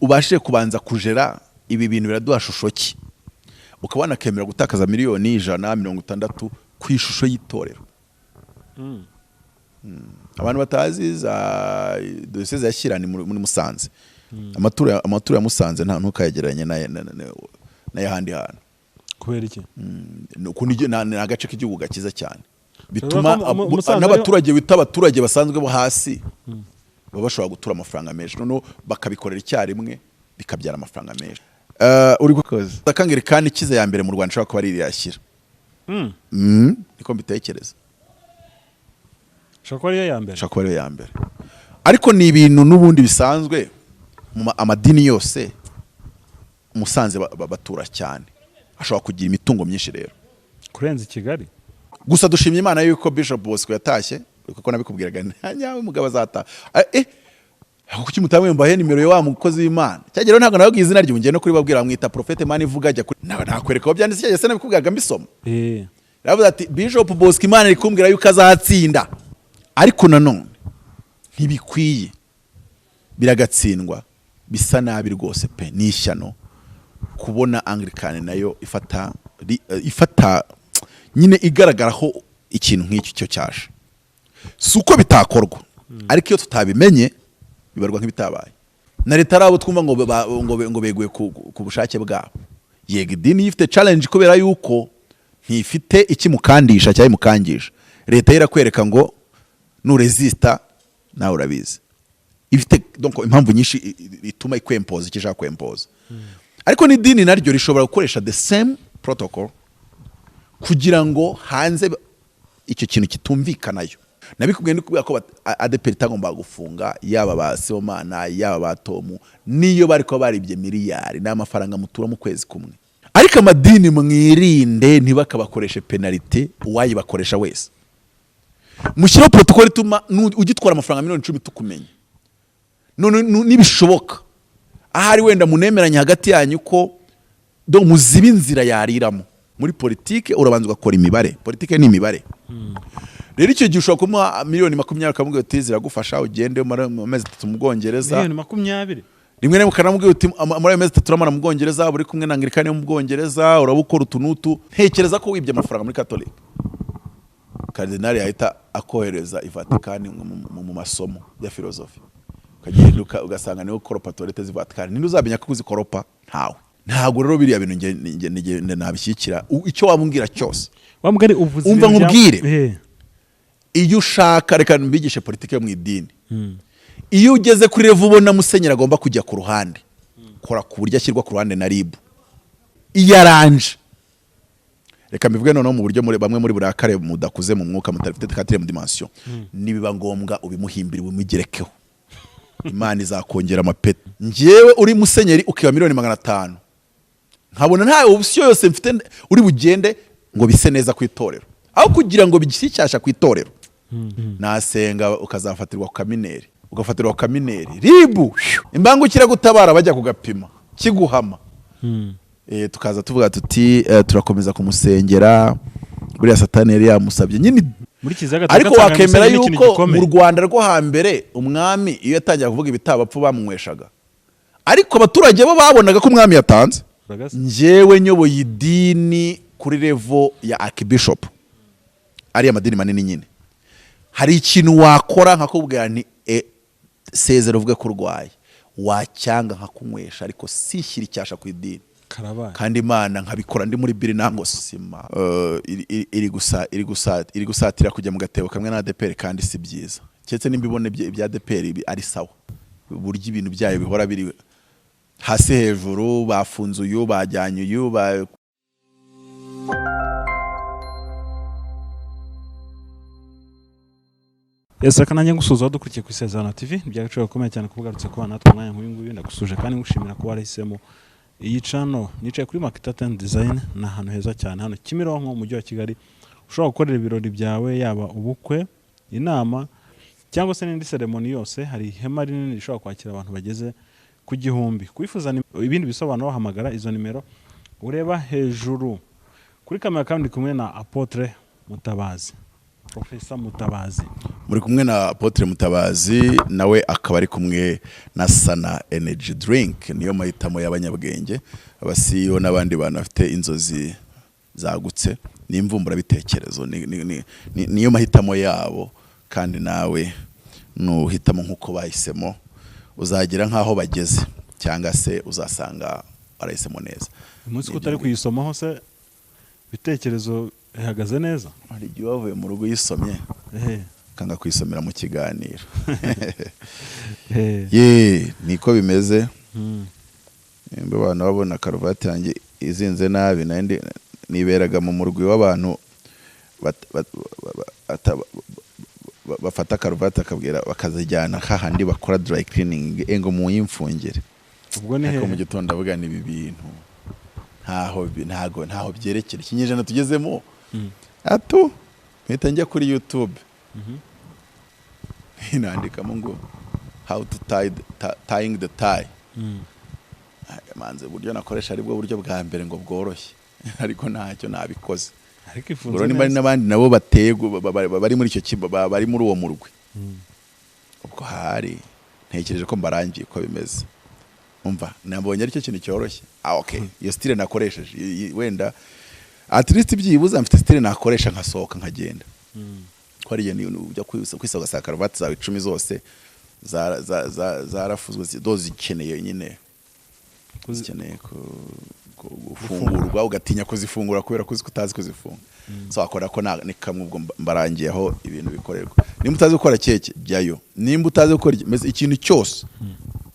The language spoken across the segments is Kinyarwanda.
Ubashe kubanza kujera ibi bintu biraduha shusho ki, ukaba wanakemera gutakaza 160,000,000 ku ishusho y'itorero. Abantu batazi za diyoseze ya Shyira ni muri Musanze. Amaturo ya Musanze nta ntukayegeranye n'ayahandi hantu. Kubera iki? Ni agace k'igihugu gakiza cyane, bituma ko Musanze n'abaturage wita abaturage basanzwe bo hasi baba bashobora gutura amafaranga menshi, noneho bakabikorera icyarimwe bikabyara amafaranga menshi. Uri gukoza Anglikani ikize ya mbere mu Rwanda ishobora kuba ari iriya Shyira. Niko mbitekereza. Ishobora kuba ariyo ya mbere. Ishobora kuba ariyo ya mbere, ariko ni ibintu n'ubundi bisanzwe mu amadini yose. Musanze batura cyane, ashobora kugira imitungo myinshi rero kurenza i Kigali. Gusa dushimye Imana yuko Bishop Bosco yatashye, kuko nabikubwiraga nyawe umugabo azataha. Kuki mutamwembahe nimero ya wa mukozi w'Imana cyagera? Ntabwo nababwiye izina rye, ngiye no kuribabwira. Bamwita Prophète Manivuga. Ajya kuri nakwereka aho byanditse cyagera, se nabikubwiraga mbisoma. Yaravuze ati Bishop Bosco Imana iri kumbwira yuko azatsinda, ariko nanone ntibikwiye, biragatsindwa, bisa nabi rwose pe. Ni ishyano kubona Anglikani nayo ifata ifata nyine igaragaraho ikintu nk'iki cyo cyasha. Si uko bitakorwa, ariko iyo tutabimenye bibarwa nk'ibitabaye. Na leta ari abo twumva ngo ngo beguye ku bushake bwabo. Yego, idini ifite challenge kubera yuko ntifite ikimukandisha cyangwa imukangisha. Leta yo irakwereka ngo nuresista nawe urabizi. Ifite donc impamvu nyinshi ituma ikwempoza icyo ishaka kwempoza, ariko n'idini naryo rishobora gukoresha the same protocol kugira ngo hanze icyo kintu kitumvikanayo. Nabikubwiye, ndi kubwira ko ADEPR itagomba gufunga yaba ba Sibomana, yaba ba Tomu, niyo bari kuba baribye miliyari. Ni amafaranga mutura mu kwezi kumwe. Ariko amadini mwirinde, ntibakabakoreshe pénalité. Uwayibakoresha wese, mushyiraho protocol ituma ugitwara amafaranga 10 miliyoni tukumenya. None nibishoboka ahari wenda munemeranye hagati yanyu ko do muziba inzira yariramo. Muri politike urabanza ugakora imibare, politike ni imibare. Rero icyo gihe ushobora kumuha 20 miliyoni ukamubwira uti ziragufasha ugende umare amezi 3 mu Bwongereza. 20 miliyoni? Rimwe na rimwe ukanamubwira uti muri ayo mezi 3 uramara mu Bwongereza, uri kumwe na Anglikani yo mu Bwongereza, uraba ukora utu n'utu. Ntekereza ko wibye amafaranga muri Katolika, karidinali yahita akohereza i Vatikani mu masomo ya filozofi, ukagenda ugasanga niwe ukoropa toilette z'i Vatikani. Ninde uzamenya ko uzikoropa? Ntawe. Ntabwo rero biriya bintu nge nabishyigikira. Icyo wamubwira cyose. Wa mugari uvuze Umva ibintu nkubwire. Iyo ushaka, reka mbigishe politiki yo mu idini. Iyo ugeze kuri level ubona musenyeri agomba kujya ku ruhande, kora ku buryo ashyirwa ku ruhande na RIB iyo aranje. Reka mbivuge noneho mu buryo muri bamwe muri burakare mudakuze mu mwuka, mutarafite quatrième dimension. Nibiba ngombwa ubimuhimbire, ubimugerekeho, Imana izakongera amapeti. Njyewe uri musenyeri ukiba 500 miliyoni, nkabona nta option yose mfite uri bugende ngo bise neza ku itorero, aho kugira ngo bigishyire icyasha ku itorero, nasenga ukazafatirwa ku kamineri, ugafatirwa ku kamineri RIB imbangukiragutabara bajya kugapima kiguhama. Tukaza tuvuga tuti turakomeza kumusengera, buriya Satani yari yamusabye nyine. Muri Kiliziya Gatolika Ariko nsanga wakemera musenyeri ni ikintu yuko mu gikomeye. Rwanda rwo hambere umwami iyo yatangira kuvuga ibitabapfu bamunyweshaga, ariko abaturage bo babonaga ko umwami yatanze. Uragasa. Njyewe nyoboye idini kuri level ya archbishop, ariya madini manini nyine, hari ikintu wakora nkakubwira nti sezera uvuge ko urwaye, wacyanga nkakunywesha, ariko sishyira icyasha ku idini. Karabaye. Kandi Imana nkabikora ndi muri biri nango sima. Iri gusatira kujya mu gatebo kamwe na ADEPR, kandi si byiza, keretse nimba ibona ibya ADEPR ari sawa, uburyo ibintu byayo bihora biri hasi hejuru, bafunze uyu, bajyanye uyu ba... Yes, reka nanjye ngusuhuza dukurikiye ku Isezerano TV. Ni iby'agaciro gakomeye cyane kuba ugarutse kuba natwe umwanya nk'uyu nguyu. Ndagusuje kandi ngushimira kuba warahisemo iyi channel. Nicaye kuri Makita Tent Design, ni ahantu heza cyane hano Kimironko mu mujyi wa Kigali, ushobora gukorera ibirori byawe, yaba ubukwe, inama cyangwa se n'indi ceremony yose. Hari ihema rinini rishobora kwakira abantu bageze ku 1000. Kwifuza ibindi bisobanuro wahamagara izo nimero ureba hejuru kuri kamera. Kandi ndi kumwe na Apotre Mutabazi, Profesa Mutabazi. Muri kumwe na Apotre Mutabazi, nawe akaba ari kumwe na Sana Energy Drink. Niyo mahitamo y'abanyabwenge, aba CEO n'abandi bantu bafite inzozi zagutse n'imvumburabitekerezo. Niyo mahitamo yabo, kandi nawe nuhitamo nk'uko bahisemo uzagera nk'aho bageze, cyangwa se uzasanga warahisemo neza. Umunsi ko utari kuyisomaho se, ibitekerezo bihagaze neza? Hari igihe wavuye mu rugo uyisomye ukanga kuyisomera mu kiganiro. Ye, niko bimeze. Nimba abantu babona karuvati yanjye izinze nabi, nayo niberaga mu murwi w'abantu bafata karuvati akabwira bakazijyana hahandi bakora dry cleaning ngo muyimfungire. Ubwo ni Ariko mu hehe? gitondo ndavuga ni ibi bintu ntaho byerekera ikinyejana tugezemo. Atu mpita njya kuri YouTube, nandikamo ngo "how to tying the tie". Manze uburyo nakoresha aribwo buryo bwa mbere ngo bworoshye, ariko ntacyo nabikoze. Ariko ifunze Ubwo nimba ari neza. n'abandi nabo bateye bari muri icyo kigo, bari muri uwo murwi, ubwo hari ntekereje ko mbarangiye uko bimeze. Umva, nabonye aricyo kintu cyoroshye. Ah, okay, iyo style nakoresheje wenda at least byibuze mfite style nakoresha nkasohoka nkagenda, ko hari igihe ujya kwisa ugasanga karuvati zawe 10 zose zarafuzwe, zikeneye nyine zikeneye gufungurwa, ugatinya kuzifungura kubera ko uzi ko utazi kuzifunga. So wakora ko ni kamwe. Ubwo mbarangiye aho ibintu bikorerwa. Nimba utazi gukora keke, jyayo. Nimba utazi gukora mbese ikintu cyose.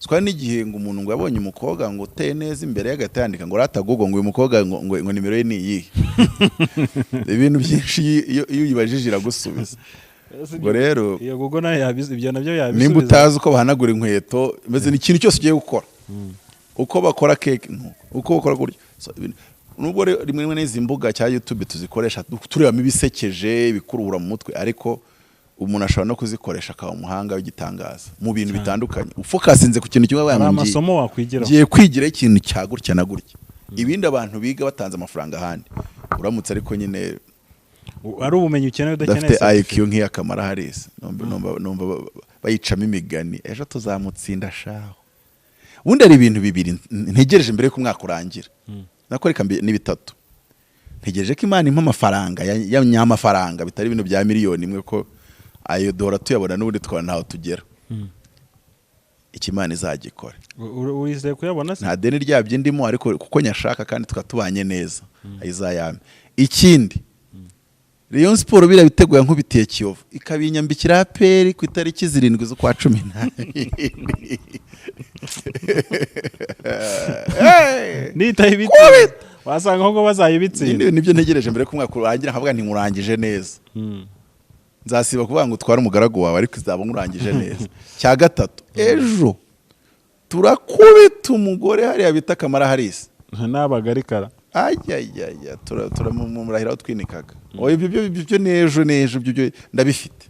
Twari n'igihe ngo umuntu ngo yabonye umukobwa ngo uteye neza imbere ye, agahita yandika ngo rata Google ngo uyu mukobwa ngo nimero ye ni iyihe. Ibintu byinshi iyo uyibajije iragusubiza. Ubwo rero Iyo Google nayo ibyo nabyo yabisubiza. Nimba utazi uko bahanagura inkweto, mbese ni ikintu cyose ugiye gukora, uko bakora keke nuko, uko bakora gutya. So, nubwo rero rimwe rimwe n'izi mbuga cya YouTube tuzikoresha turebamo ibisekeje, ibikurura mu mutwe, ariko umuntu ashobora no kuzikoresha akaba umuhanga w'igitangaza mu bintu bitandukanye, ufocusinze ku kintu kimwe. Hari Waba amasomo wakwigiraho. ngiye kwigiraho ikintu cya gutya na gutya, ibindi abantu biga batanze amafaranga ahandi, uramutse ariko nyine Ari ubumenyi ukeneye udakeneye udafite certificate. IQ nk'iya Kamara Harris, numva bayicamo imigani, ejo tuzamutsinda shaho. Ubundi hari ibintu bibiri ntegereje mbere y'uko umwaka urangira, nako reka ni bitatu. Ntegereje ko Imana impa amafaranga ya nyamafaranga, bitari ibintu bya miliyoni 1, ko ayo duhora tuyabona n'ubundi tukabona ntaho tugera. Icyo Imana izagikora. Wizeye kuyabona se? Nta deni ryabyo ndimo, ariko kuko nyashaka kandi tukaba tubanye neza, ayizayame. Ikindi, Rayon Sport biriya bitego yankubitiye Kiyovu ikabinyambikira APR ku itariki 7 z'ukwa 12. Hey! Nitaye ibitsinda, wasanga ahubwo bazayibitsinda. Nyine nibyo ntegereje mbere ko umwaka urangira, nkavuga nti nkurangije neza. Nzasiba kuvuga ngo utware umugaragu wawe, ariko izaba nkurangije neza. Cya gatatu, ejo turakubita umugore hariya bita Kamara Harris. N'abagarikara. Ajyajyajya, turamurahira aho twinikaga. Oya, ibyo ni ejo, ni ejo, ibyo byo ndabifite.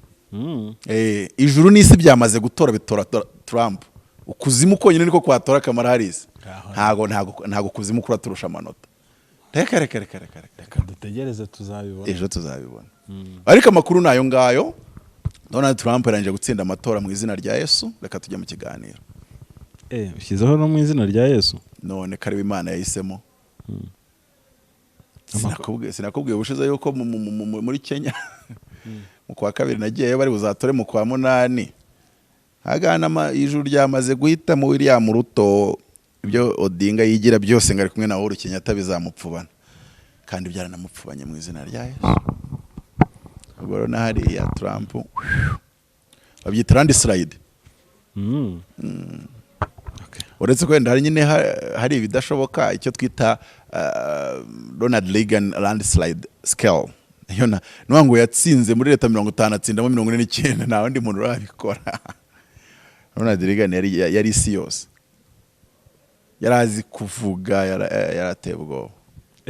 Ijuru n'isi byamaze gutora, bitora Trump. Ukuzimu konyine niko kwatora Kamara Harris. Aho. Ntago kuzimu kuraturusha amanota. Reka, reka, reka, reka, reka. Reka dutegereze, tuzabibona. Ejo tuzabibona. Ariko amakuru ni ayo ngayo. Donald Trump yarangije gutsinda amatora mu izina rya Yesu. Reka tujye mu kiganiro. Ushyizeho no mu izina rya Yesu. None karibu, Imana yahisemo. Sinakubwiye ubushize yuko muri Kenya mu kwa kabiri nagiyeyo, bari buzatore mu kwa munani, hagana ijuru ryamaze guhitamo William Ruto. Ibyo Odinga yigira byose ngo ari kumwe na Uhuru Kenyatta bizamupfubana, kandi byaranamupfubanye mu izina rya Yesu. Ubwo rero na hariya Trump babyita landslide. Uretse ko wenda hari nyine hari ibidashoboka, icyo twita Ronald Reagan landslide scale. Iyo na nuvuga ngo yatsinze muri leta 50, atsindamo 49, nta wundi muntu urabikora. Ronald Reagan yari isi yose, yari azi kuvuga, yarateye ubwoba.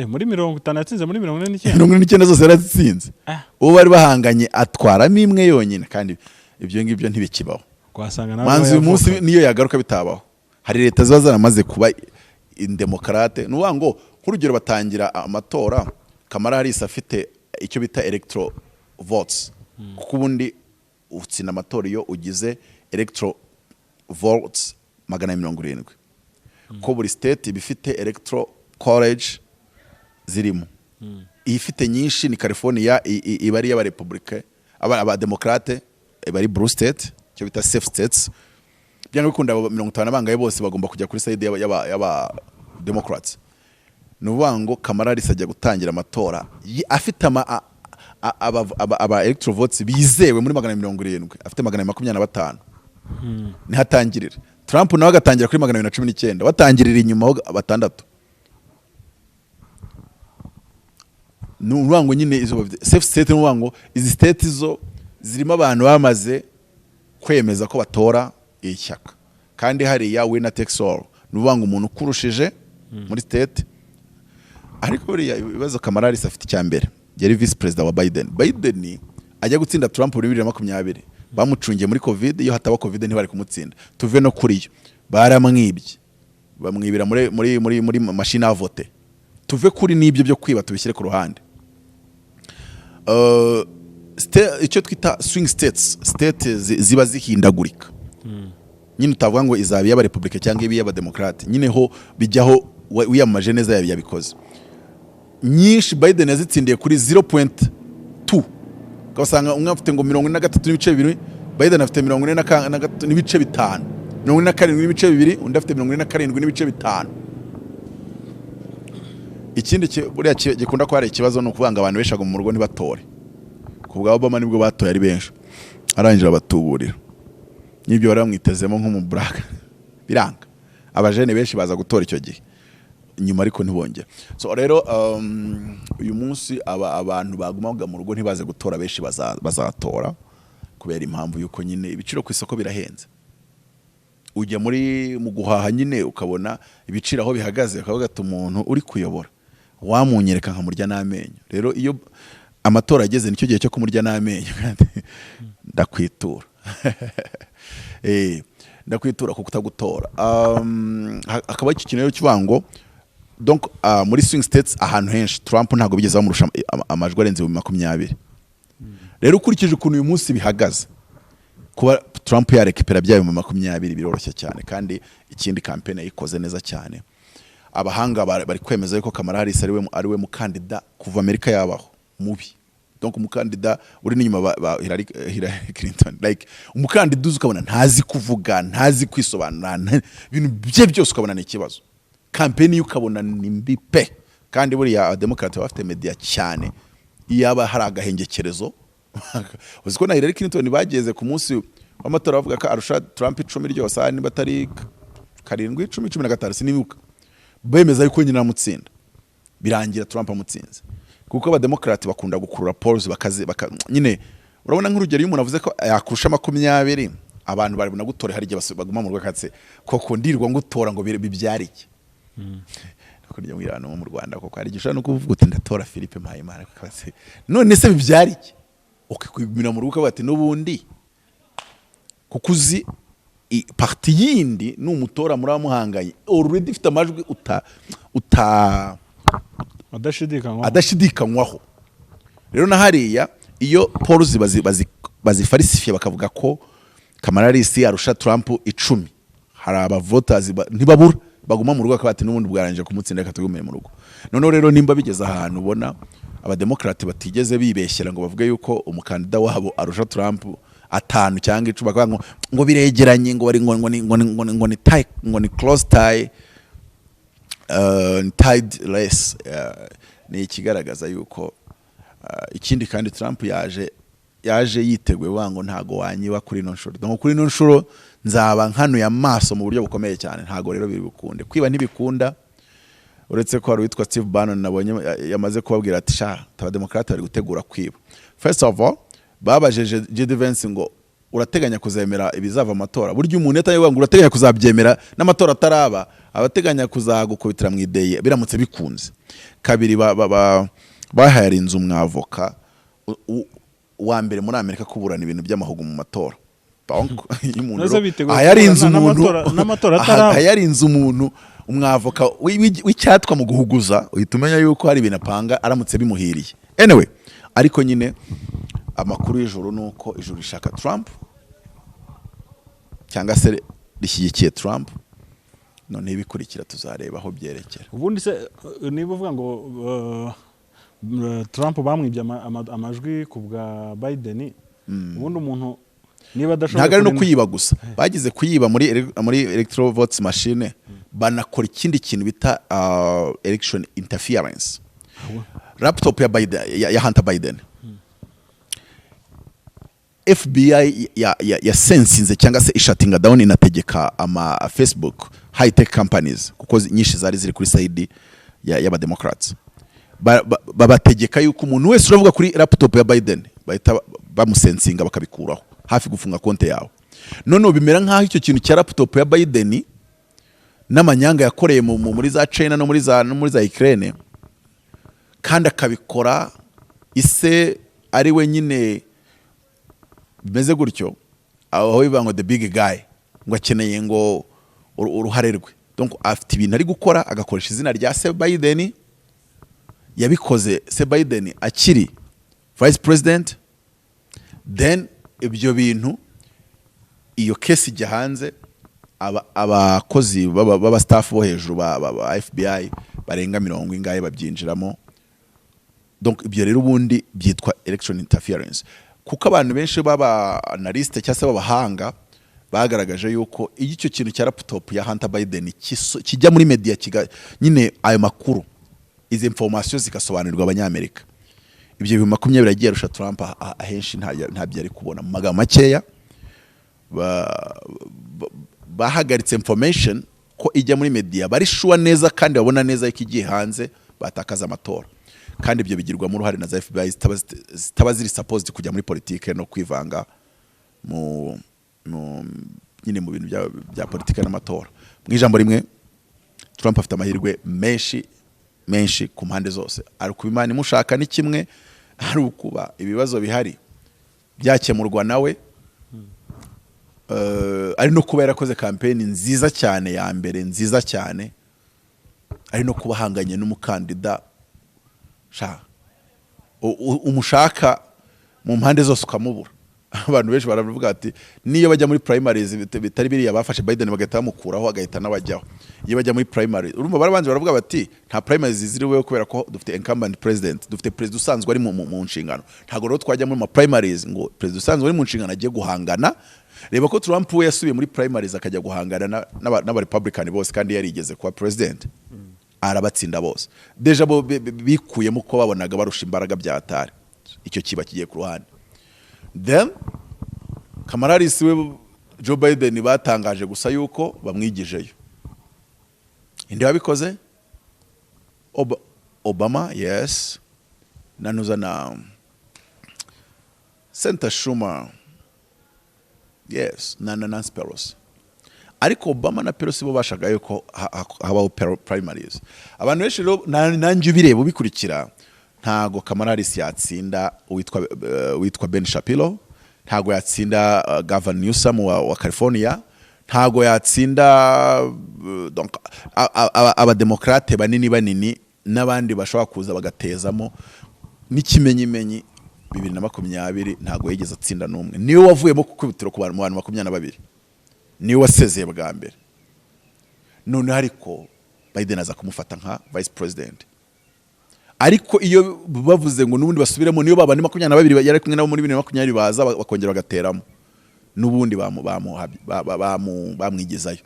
Muri 50 yatsinze muri 49? 49 zose yarazitsinze. Ah. Uwo bari bahanganye atwaramo imwe yonyine, kandi ibyo ngibyo ntibikibaho. Twasanga nawe Manzi uyu munsi yavuka. niyo yagaruka bitabaho. Hari leta ziba zaramaze kuba indemokarate. Ni ukuvuga ngo nk'urugero batangira amatora Kamara Harris afite icyo bita electoral votes, kuko ubundi Utsinda amatora iyo ugize electoral votes 270, ko buri state iba ifite electoral college zirimo. Ifite nyinshi ni California, iba ari iy'abarepublike, abademokrate, iba ari blue state, icyo bita safe states. Byanga bikunda abo 50 bangaye bose bagomba kujya kuri side y'aba democrats. Ni ukuvuga ngo Kamala Harris ajya gutangira amatora afite aba electoral votes bizewe muri 270, afite 225 niho atangirira. Trump nawe agatangira kuri 219, batangirira inyuma ho batandatu. Ni ukuvuga ngo nyine izo safe state, ni ukuvuga ngo izi state zo zirimo abantu bamaze kwemeza ko batora iri shyaka, kandi hariya winner takes all. Ni ukuvuga ngo umuntu ukurushije muri state. Ariko buriya ibibazo Kamala Harris afite, icya mbere yari vice perezida wa Biden. Biden ajya gutsinda Trump muri 2020 bamucungiye muri COVID. Iyo hataba COVID ntibari kumutsinda. Tuve no kuri yo, baramwibye, bamwibira muri machine à voter. Tuve kuri n'ibyo byo kwiba, tubishyire ku ruhande. Icyo twita swing states, state ziba zihindagurika nyine, utavuga ngo izaba iy'abarepublika cyangwa iba iy'abademokrate, nyine ho bijyaho wiyamamaje neza yabikoze. Nyinshi Biden yazitsindiye kuri 0.2, ugasanga umwe afite ngo 43.2, Biden afite 43.5, 47.2, undi afite 47.5. Ikindi buriya gikunda kuba hari ikibazo ni ukuvuga ngo abantu benshi baguma mu rugo ntibatore. Ku bwa Obama nibwo batoye ari benshi, arangije abatuburira n'ibyo bari bamwitezemo nk'umuburaka biranga. Abajene benshi baza gutora icyo gihe nyuma, ariko ntibongere. So rero uyu munsi abantu bagumaga mu rugo ntibaze gutora benshi bazatora, kubera impamvu yuko nyine ibiciro ku isoko birahenze. Ujya muri mu guhaha nyine ukabona ibiciro aho bihagaze, ukavuga ati umuntu uri kuyobora wamunyereka nkamurya n'amenyo. Rero iyo amatora ageze nicyo gihe cyo kumurya n'amenyo. Ndakwitura, ndakwitura kuko utagutora. Hakaba iki kintu rero kivuga ngo donc muri swing states ahantu henshi Trump ntabwo bigeze bamurusha amajwi arenze 20,000. Rero ukurikije ukuntu uyu munsi bihagaze, kuba Trump yarekipera bya 20,000 biroroshye cyane. Kandi ikindi, campaign yayikoze neza cyane. Abahanga bari kwemeza yuko Kamala Harris ariwe mukandida kuva Amerika yabaho mubi, donc umukandida uri n'inyuma ba Hillary Clinton, like umukandida uzi ukabona ntazi kuvuga, ntazi kwisobanura, ibintu bye byose ukabona ni ikibazo. Campaign ye ukabona ni mbi pe. Kandi buriya abademokrate baba bafite media cyane, iyaba hari agahengekerezo. Uzi ko na Hillary Clinton bageze ku munsi w'amatora bavuga ko arusha Trump 10 ryose, aha niba atari 7, 10, 15, sinibuka, bemeza yuko nyine aramutsinda. Birangira Trump amutsinze, kuko abademokrati bakunda gukurura polls bakaze nyine urabona nk'urugero, iyo umuntu avuze ko yakurusha 20, abantu bari gutora. Hari igihe baguma mu rugo akatse koko ndirwa ngutora ngo bibyare iki? Nuko njya mbwira abantu bo mu Rwanda, koko hari igihe ushobora no kuvuga uti ndatora Philippe Mpayimana, akaba none se bibyara iki? Ukikwigumira mu rugo ukavuga ati n'ubundi, kuko uzi parti yindi numutora muri amuhanganye already ifite amajwi uta adashidikanywaho. Adashidikanywaho. Rero na hariya iyo polls bazifarisifiye bakavuga ko Kamala Harris arusha Trump 10, hari abavoters ntibabura baguma mu rugo bakaba bati n'ubundi bwarangije kumutsinda, reka tugumire mu rugo. Noneho rero nimba bigeze ahantu ubona abademokrati batigeze bibeshyera ngo bavuge yuko umukandida wabo arusha Trump 5 cyangwa 10, bakavuga ngo biregeranye, ngo bari ngo ni tie, ngo ni close tie, tied race, ni ikigaragaza yuko ikindi kandi Trump yaje yiteguye vuga ngo ntago wanyiba kuri ino nshuro, donc kuri ino nshuro nzaba nkanuye amaso mu buryo bukomeye cyane. Ntago rero biri bukunde, kwiba ntibikunda, uretse ko hari uwitwa Steve Bannon nabonye yamaze kubabwira ati sha, abademokrate bari gutegura kwiba. First of all, babajeje JD Vance ngo urateganya kuzemera ibizava mu matora? Burya umuntu yatangiye ngo urateganya kuzabyemera n'amatora ataraba, abateganya kuzagukubitira mu ideye biramutse bikunze. Kabiri, bahayarinze umwavoka wa mbere muri Amerika kuburana ibintu by'amahugu mu matora. Donc iyo umuntu Nazo biteguye aha yarinze kuburana umuntu n'amatora ataraba. Aha yarinze umuntu umwavoka w'icyatwa mu guhuguza, uhita umenya yuko hari ibintu apanga aramutse bimuhiriye. Anyway, ariko nyine Amakuru y'ijuru ni uko ijuru rishaka Trump cyangwa se rishyigikiye Trump. Noneho ibikurikira tuzareba aho byerekera. Ubundi se niba uvuga ngo Trump bamwibye amajwi ku bwa Biden, ubundi umuntu niba adashoboye Ntabwo ari no kurinda kuyiba gusa. Bagize kuyiba muri electoral votes machine, banakora ikindi kintu bita election interference. Laptop ya Biden, ya Hunter Biden, FBI ya sensinze cyangwa se ishatinga down, inategeka ama Facebook, high tech companies, kuko nyinshi zari ziri kuri side y'aba Democrats, babategeka yuko umuntu wese uravuga kuri laptop ya Biden bahita bamusensinga, bakabikuraho, hafi gufunga konti yawe. Noneho bimera nk'aho icyo kintu cya laptop ya Biden n'amanyanga yakoreye muri za China no muri za Ukraine, kandi akabikora ise ari we nyine, bimeze gutyo, aho bivuga ngo the big guy ngo akeneye ngo uruhare rwe. Donc afite ibintu ari gukora, agakoresha izina rya se Biden. Yabikoze se Biden akiri vice president. Then ibyo bintu, iyo case ijya hanze, abakozi b'aba staff bo hejuru ba FBI barenga mirongo ingahe babyinjiramo. Donc ibyo rero ubundi byitwa election interference, kuko abantu benshi b'aba analyste cyangwa se b'abahanga bagaragaje yuko iyo icyo kintu cya laptop ya Hunter Biden kijya muri media, nyine ayo makuru, izi information zigasobanurirwa Abanyamerika, ibyo 2020 yagiye arusha Trump ahenshi ntabyo yari kubona. Mu magambo makeya, bahagaritse information ko ijya muri media, bari sure neza kandi babona neza ko igiye hanze batakaza amatora. Kandi ibyo bigirwamo uruhare na za FBI zitaba ziri supposed kujya muri politike no kwivanga mu nyine mu bintu bya politike n'amatora. Mu ijambo rimwe, Trump afite amahirwe menshi menshi ku mpande zose. Ari ukuba Imana imushaka ni kimwe, ari ukuba ibibazo bihari byakemurwa nawe, ari no kuba yarakoze kampeni nziza cyane, ya mbere nziza cyane, ari no kuba ahanganye n'umukandida sha umushaka mu mpande zose ukamubura. Abantu benshi baravuga ati niyo bajya muri primaries, bitari biriya bafashe Biden bagahita bamukuraho, agahita n'abajyaho. Iyo bajya muri primaries, urumva barabanje baravuga bati nta primaries ziriweho kubera ko dufite incumbent president, dufite perezida usanzwe ari mu nshingano. Ntabwo rero twajya muri ma primaries ngo perezida usanzwe ari mu nshingano agiye guhangana. Reba ko Trump we yasubiye muri primaries, akajya guhangana n'aba Republican bose, kandi yarigeze kuba president, arabatsinda bose. Déjà bo bikuyemo ko babonaga barusha imbaraga bya atari icyo kiba kigiye ku ruhande. Then Kamala Harris we, Joe Biden batangaje gusa yuko bamwigijeyo. Inde wabikoze? Obama, yes, nanuza na Senator Schumer, yes, na Nancy Pelosi. Ariko Obama na Pelosi bo bashaka yuko habaho primaries. Abantu benshi rero, nanjye ubireba ubikurikira, ntago Kamala Harris yatsinda uwitwa Ben Shapiro, ntago yatsinda Gavin Newsom wa California, ntago yatsinda donc abademokrate banini banini n'abandi bashobora kuza bagatezamo. N'ikimenyimenyi, 2020 ntago yigeze atsinda n'umwe. Niwe wavuyemo ku ikubitiro ku bantu, mu bantu 22 niwe wasezeye bwa mbere. Noneho ariko Biden aza kumufata nka vice president. Ariko iyo bavuze ngo n'ubundi basubiremo, niyo babandi 22 yari kumwe nabo muri 2020 baza bakongera bagateramo, n'ubundi bamwigezayo.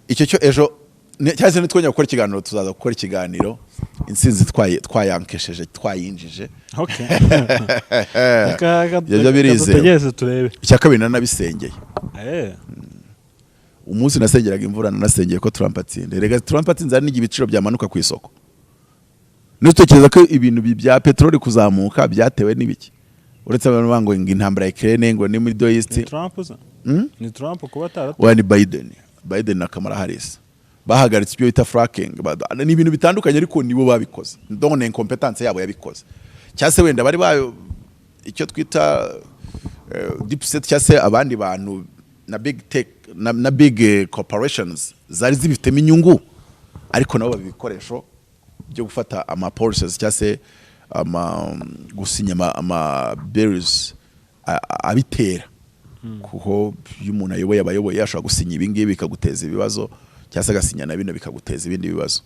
Icyo cyo ejo cyangwa se nitwongera gukora ikiganiro, tuzaza gukora ikiganiro intsinzi twayankesheje, twayinjije. Okay. Ibyo Reka birizewe. dutegereze turebe. Icya kabiri, nanabisengeye. Umunsi nasengeraga imvura, nanasengeye ko Trump atsinda. Rega Trump atsinze, hari n'igihe ibiciro byamanuka ku isoko. Nutekereza ko ibintu bya peteroli kuzamuka byatewe n'ibiki, uretse abantu bavuga ngo intambara ya Ukraine, ngo ni Middle East? Ni Trump se? Hmm? Ni Trump kuba ataratowe? Oya, ni Biden. Biden na Kamala Harris bahagaritse ibyo bita fracking. Ni ibintu bitandukanye, ariko nibo babikoze. Donc ni incompetence yabo yabikoze, cyangwa se wenda bari bayo icyo twita deep state, cyangwa se abandi bantu na big tech na big corporations zari zibifitemo inyungu, ariko nabo baba ibikoresho byo gufata ama policies cyangwa se ama gusinya ama bills abitera, kuko iyo umuntu ayoboye abayoboye ashobora gusinya ibi ngibi bikaguteza ibibazo, cyangwa se agasinya na bino bikaguteza ibindi bibazo.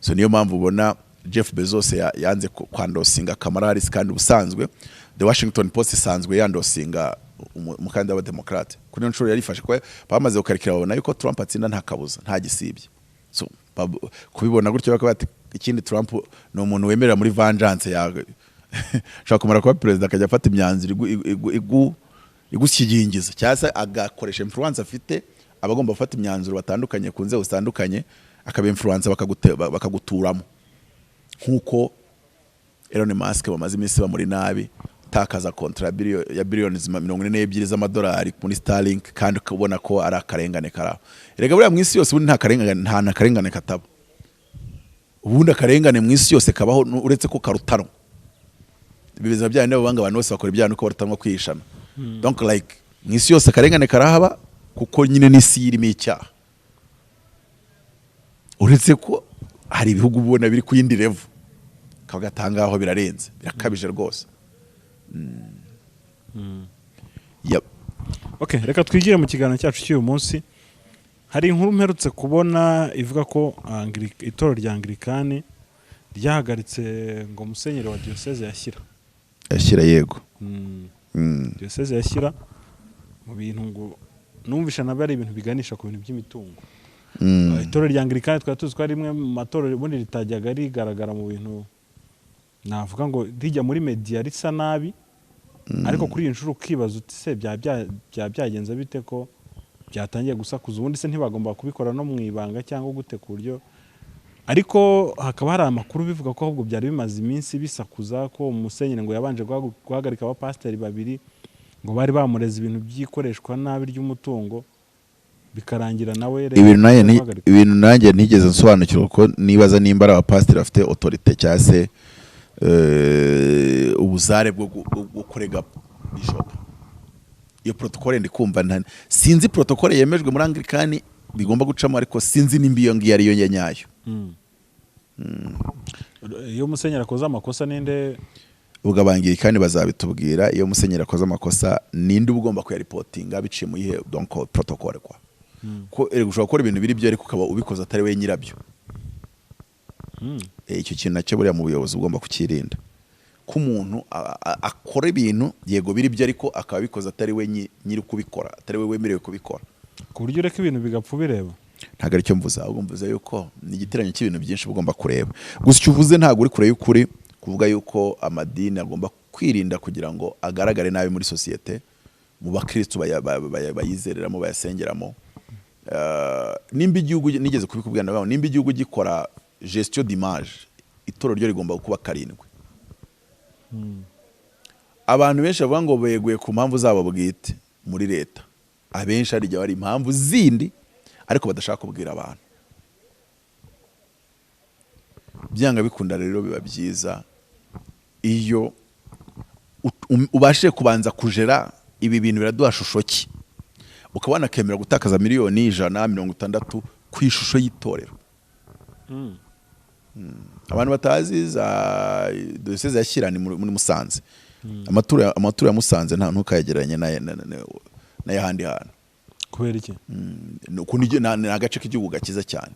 So niyo mpamvu ubona Jeff Bezos yanze kwendorsinga Kamala Harris, kandi ubusanzwe The Washington Post isanzwe yendorsinga umukandida w'Abademokrate. Kuri iyo nshuro yarifashe ko bamaze gukarikira, babona yuko Trump atsinda nta kabuza, nta gisibye. So kubibona gutyo bakavuga bati ikindi, Trump ni umuntu wemerera muri vengeance yawe, ashobora kumara kuba perezida akajya afata imyanzuro igushyigingiza, cyangwa se agakoresha influence afite, abagomba gufata imyanzuro batandukanye ku nzego zitandukanye, akaba influence bakaguturamo, nk'uko Elon Musk bamaze iminsi bamuri nabi, takaza contrat ya biliyoni 42 z'amadolari muri Starlink, kandi ukabona ko ari akarengane karaho. Erega buriya mu isi yose ubundi nta karengane, nta na karengane kataba. Ubundi akarengane mu isi yose kabaho, uretse ko karutanwa bibeza bya nabo banga abantu bose bakora ibyaha nuko barutanwa kwihishana. Donc like mu isi yose akarengane karahaba, kuko nyine n'isi irimo icyaha, uretse ko hari ibihugu ubona biri ku yindi level kagatanga aho birarenze, birakabije rwose. Yep. Okay, reka twigire mu kiganiro cyacu cy'uyu munsi. Hari inkuru mperutse kubona ivuga ko itorero rya Anglikani ryahagaritse ngo musenyeri wa diyoseze ya Shyira. Yashyira, yego. Diyoseze ya Shyira, mu bintu ngo numvisha nabyo ari ibintu biganisha ku bintu by'imitungo. Itorero rya Anglikani twari tuzi ko ari rimwe mu matorero ubundi ritajyaga rigaragara mu bintu navuga ngo rijya muri media risa nabi, ariko kuri iyi nshuro ukibaza uti: "Se byaba byagenze bite ko byatangiye gusakuza?" Ubundi se ntibagomba kubikora no mu ibanga cyangwa gute ku buryo? Ariko hakaba hari amakuru bivuga ko ahubwo byari bimaze iminsi bisakuza, ko musenyeri ngo yabanje guhagarika abapasiteri babiri ngo bari bamureze ibintu by'ikoreshwa nabi ry'umutungo, bikarangira nawe rero Ibintu nanjye guhagarika. Ibintu nanjye ntigeze nsobanukirwa, ko nibaza nimba ari abapasiteri bafite autorité cyangwa se ubuzare bwo kurega bishop. Iyo protocole ndi kumva sinzi protocole yemejwe muri Anglikani bigomba gucamo, ariko sinzi nimba iyo ngiyo ariyo ya nyayo. Iyo musenyeri akoze amakosa, ninde? Ubwo Abangirikani bazabitubwira. Iyo musenyeri akoze amakosa, ninde uba ugomba kuyareportinga, biciye mu yihe donc protocole kwa ko erega ushobora gukora ibintu biri byo, ariko ukaba ubikoze atari we nyirabyo. Icyo kintu nacyo buriya mu buyobozi ugomba kukirinda, ko umuntu akora ibintu, yego biri byo, ariko akaba abikoze atari we nyiri kubikora, atari we wemerewe kubikora. Ku buryo ureka ibintu bigapfa ubireba? Ntabwo aricyo mvuze, ahubwo mvuze yuko ni igiteranyo cy'ibintu byinshi uba ugomba kureba. Gusa icyo uvuze ntabwo uri kure y'ukuri, kuvuga yuko amadini agomba kwirinda kugira ngo agaragare nabi muri sosiyete, mu bakristu bayizereramo, bayasengeramo. Nimba igihugu, nigeze kubikubwira ndavuga ngo nimba igihugu gikora gestion d'image, itorero ryo rigomba kuba karindwi. Abantu benshi bavuga ngo beguye ku mpamvu zabo bwite muri leta, abenshi hari igihe hari impamvu zindi ariko badashaka kubwira abantu. Byanga bikunda rero biba byiza iyo ubashije kubanza kujera ibi bintu biraduha shusho ki, ukaba wanakemera gutakaza miliyoni 160 ku ishusho y'itorero. Abantu batazi za diyoseze ya Shyira, ni muri Musanze. Amaturo ya Musanze nta ntukayegeranye n'ay'ahandi hantu. Kubera iki? Ni agace k'igihugu gakiza cyane,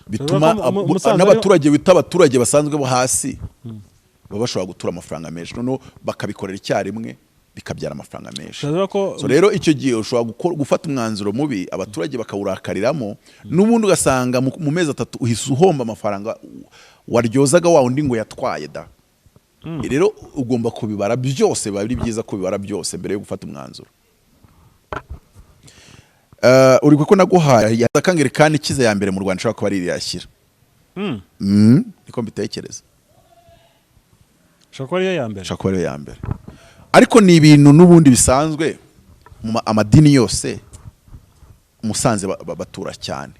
bituma Urabona ko Musanze n'abaturage bita abaturage basanzwe bo hasi baba bashobora gutura amafaranga menshi, noneho bakabikorera icyarimwe, bikabyara amafaranga menshi. Urabona ko So rero icyo gihe ushobora gufata umwanzuro mubi, abaturage bakawurakariramo, n'ubundi ugasanga mu mezi 3 uhise uhomba amafaranga waryozaga wa undi ngo yatwaye da. Rero ugomba kubibara byose, biba ari byiza kubibara byose mbere yo gufata umwanzuro. Uri kuko naguhaye Anglikani ikize ya mbere mu Rwanda ishobora kuba ari iriya Shyira. Niko mbitekereza. Ishobora kuba ariyo ya mbere. Ishobora kuba ariyo ya mbere, ariko ni ibintu n'ubundi bisanzwe mu amadini yose. Musanze batura cyane,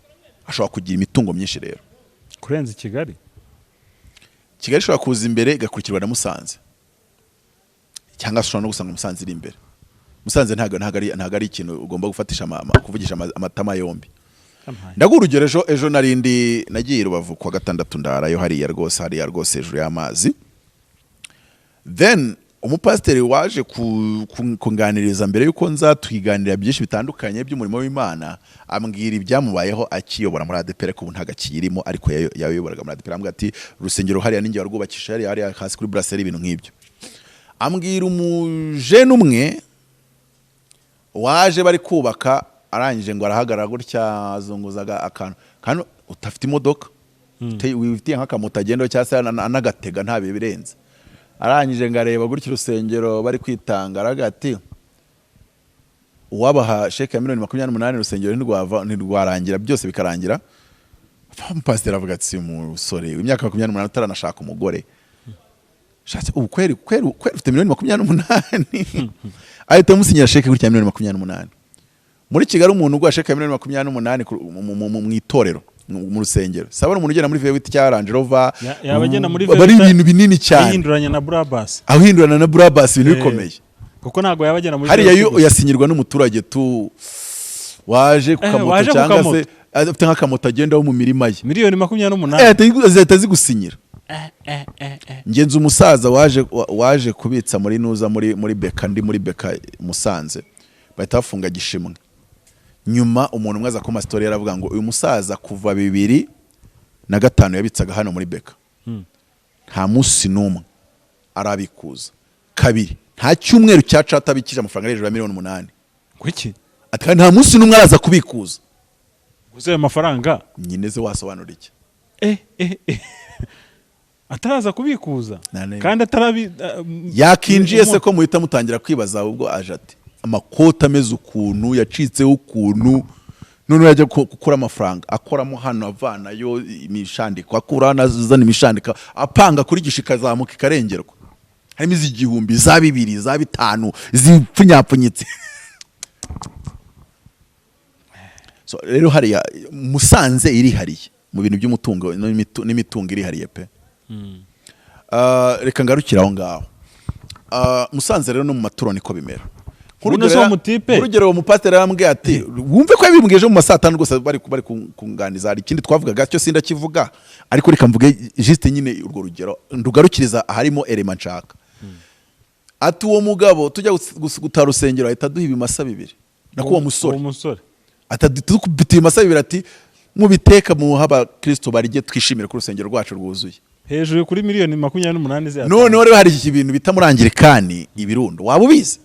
ashobora kugira imitungo myinshi rero. Kurenza i Kigali? Kigali ishobora kuza imbere igakurikirwa na Musanze, cyangwa se ushobora no gusanga Musanze iri imbere. Musanze ntabwo ari ikintu ugomba gufatisha kuvugisha amatama yombi. Yampaye. Ndaguha urugero. Ejo narindi nagiye i Rubavu kuwa gatandatu, ndarayo hariya rwose hejuru y'amazi. Then umupasiteri waje kunganiriza mbere yuko nza, twiganirira byinshi bitandukanye by'umurimo w'Imana, ambwira ibyamubayeho akiyobora muri ADEPR, ko ubu ntabwo akiyirimo, ariko yayoboraga muri ADEPR. Ambwira ati: "Urusengero hariya ninjye warwubakisha, hariya hasi kuri brasserie," ibintu nk'ibyo. Ambwira umujene umwe waje bari kubaka, arangije ngo arahagarara gutya, azunguzaga akantu kandi utafite imodoka, wifitiye nk'akamoto agendaho cyangwa se anagatega, nta birenze. Arangije ngo areba gutya urusengero bari kwitanga, aravuga ati: "Uwabaha sheke ya miliyoni 28, urusengero ntirwarangira, byose bikarangira." Umupasiteri avuga ati: "Si umusore w'imyaka 28 utaranashaka umugore, shatse ubu kweri kweri kweri ufite miliyoni 28?" Ahita amusinyira sheke gutya ya miliyoni 28. Muri Kigali umuntu uguha sheke ya miliyoni 28 mu itorero, mu rusengero, saba umuntu ugenda muri V8 cyangwa Range Rover. Yaba agenda muri aba ari V8, ibintu binini cyane. Ahinduranya na Brabus. Ahindurana na Brabus, ibintu bikomeye. Kuko ntabwo yaba agenda muri Hariya V8 yo gusa. yasinyirwa n'umuturage tu waje ku kamoto waje ku cyangwa se kamoto. afite nk'akamoto agendaho mu mirima ye. Miliyoni 28. Ahita azigusinyira. Ngenzi umusaza waje kubitsa muri nuza muri BK, ndi muri BK Musanze, bahita bafunga gishimwe. Nyuma umuntu umwe aza kuma story, yaravuga ngo uyu musaza kuva 2005 yabitsaga hano muri BK, nta munsi n'umwe arabikuza kabiri, nta cyumweru cyaca atabikije amafaranga ari hejuru ya miliyoni 8. Kuki? Ati kandi nta munsi n'umwe araza kubikuza. Gusa ayo mafaranga Nyine ze wasobanura iki? Ataraza kubikuza Nta kandi atarabi Yakinjiye se ko muhita mutangira kwibaza ubwo aje ati amakoti ameze ukuntu yacitseho ukuntu, noneho yajya gukura amafaranga akoramo hano, avanayo imishandiko, akura hano azana imishandiko, apanga kuri gisha ikazamuka ikarengerwa, harimo iz'igihumbi, za bibiri, za bitanu zipfunyapfunyitse. So rero hariya Musanze irihariye mu bintu by'umutungo n'imitungo irihariye pe. Reka ngarukire aho ngaho. Musanze rero no mu maturo niko bimera. Buno se uwo mutipe? Nk'urugero, uwo mupasiteri yarambwiye ati, wumve ko yabimbwiye ejo mu ma saa tanu rwose, bari kunganiza, hari ikindi twavugaga cyo sindakivuga, ariko reka mvuge juste nyine urwo rugero ndugarukiriza aharimo élément nshaka. Ati uwo mugabo tujya gutaha urusengero ahita aduha ibimasa bibiri, nako uwo musore Uwo musore. Atadukubita ibimasa bibiri, ati: "Mubiteka muha abakristo barye, twishimire ko urusengero rwacu rwuzuye." Hejuru kuri miliyoni 28 ze. Noneho rero hari iki bintu bita muri Anglikani ibirundo, waba ubizi?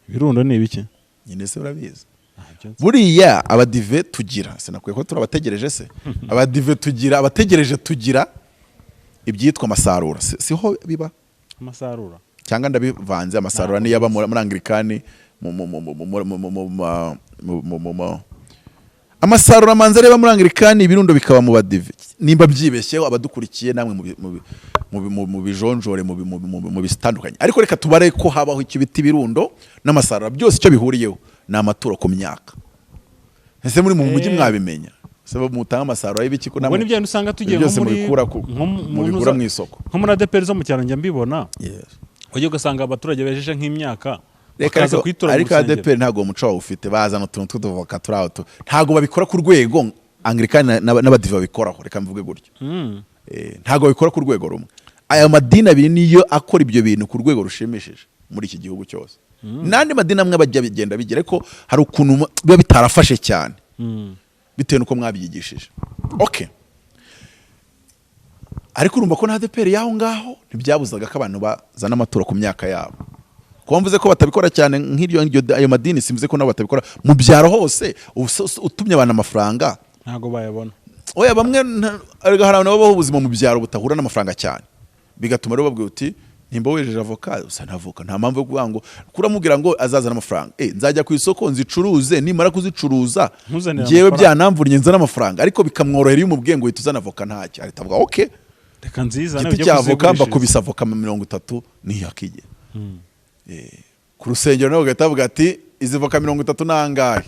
Ibirundo ni ibiki? Nyine se urabizi? Ntabyo nzi. Buriya abadive tugira, sinakwiye ko turabategereje se, abadive tugira, abategereje tugira ibyitwa amasarura. Siho biba? Amasarura? Cyangwa ndabivanze? Amasarura niyo aba muri Anglikani mu mu mu mu mu mu mu mu ma- mu mu mu mu amasarura amanza areba muri Anglikani, ibirundo bikaba mu badive. Nimba byibeshyeho, abadukurikiye namwe mu bijonjore mu bitandukanye, ariko reka tubare ko habaho icyo bita ibirundo n'amasarura. Byose icyo bihuriyeho ni amaturo ku myaka. Ese muri mu mujyi mwabimenya se, mutanga amasarura y'ibiki ko Ubwo namwe ni bya usanga tugiye byose nko muri mubikura nko mu mubigura mu isoko. Nko muri ADEPR zo mu cyaro njya mbibona, Yes. ujya ugasanga abaturage bejeje nk'imyaka Reka bakaza ariko, kuyitura mu ariko rusengero. ADEPR ntabwo uwo muco bawufite, bazana utuntu tw'utuvoka turi aho ntabwo babikora ku rwego Anglikani n'abadive babikoraho, reka mvuge gutyo. Ntabwo babikora ku rwego rumwe. Aya madini abiri niyo akora ibyo bintu ku rwego rushimishije muri iki gihugu cyose. N'andi madini amwe bajya bigenda bigira, ariko hari ukuntu biba bitarafashe cyane bitewe n'uko mwabyigishije. Okay, ariko urumva ko na ADEPR y'aho ngaho ntibyabuzaga ko abantu bazana amaturo ku myaka yabo. Kuba mvuze ko batabikora cyane nk'iryo ayo madini, simvuze ko nabo batabikora mu byaro hose. Utumye abantu amafaranga Ntabwo bayabona. Oya, bamwe erega hari abantu babaho ubuzima mu byaro butahura n'amafaranga cyane, bigatuma rero babwira uti: "Nimba wejeje avoka, usa na avoka, nta mpamvu yo kuvuga ngo kuramubwira ngo azazana amafaranga, nzajya ku isoko nzicuruze, nimara kuzicuruza Ntuzanire njyewe amafaranga." Byanamvurnye nzana amafaranga. Ariko bikamworohera iyo umubwiye ngo uhita uzana avoka, ntacyo ahita avuga: "Okay." Reka nziza. Igiti cya avoka mbakubise avoka 30 ntiyakigera ku rusengero, nawe ugahita bavuga ati: "Izi voka 30 ni angahe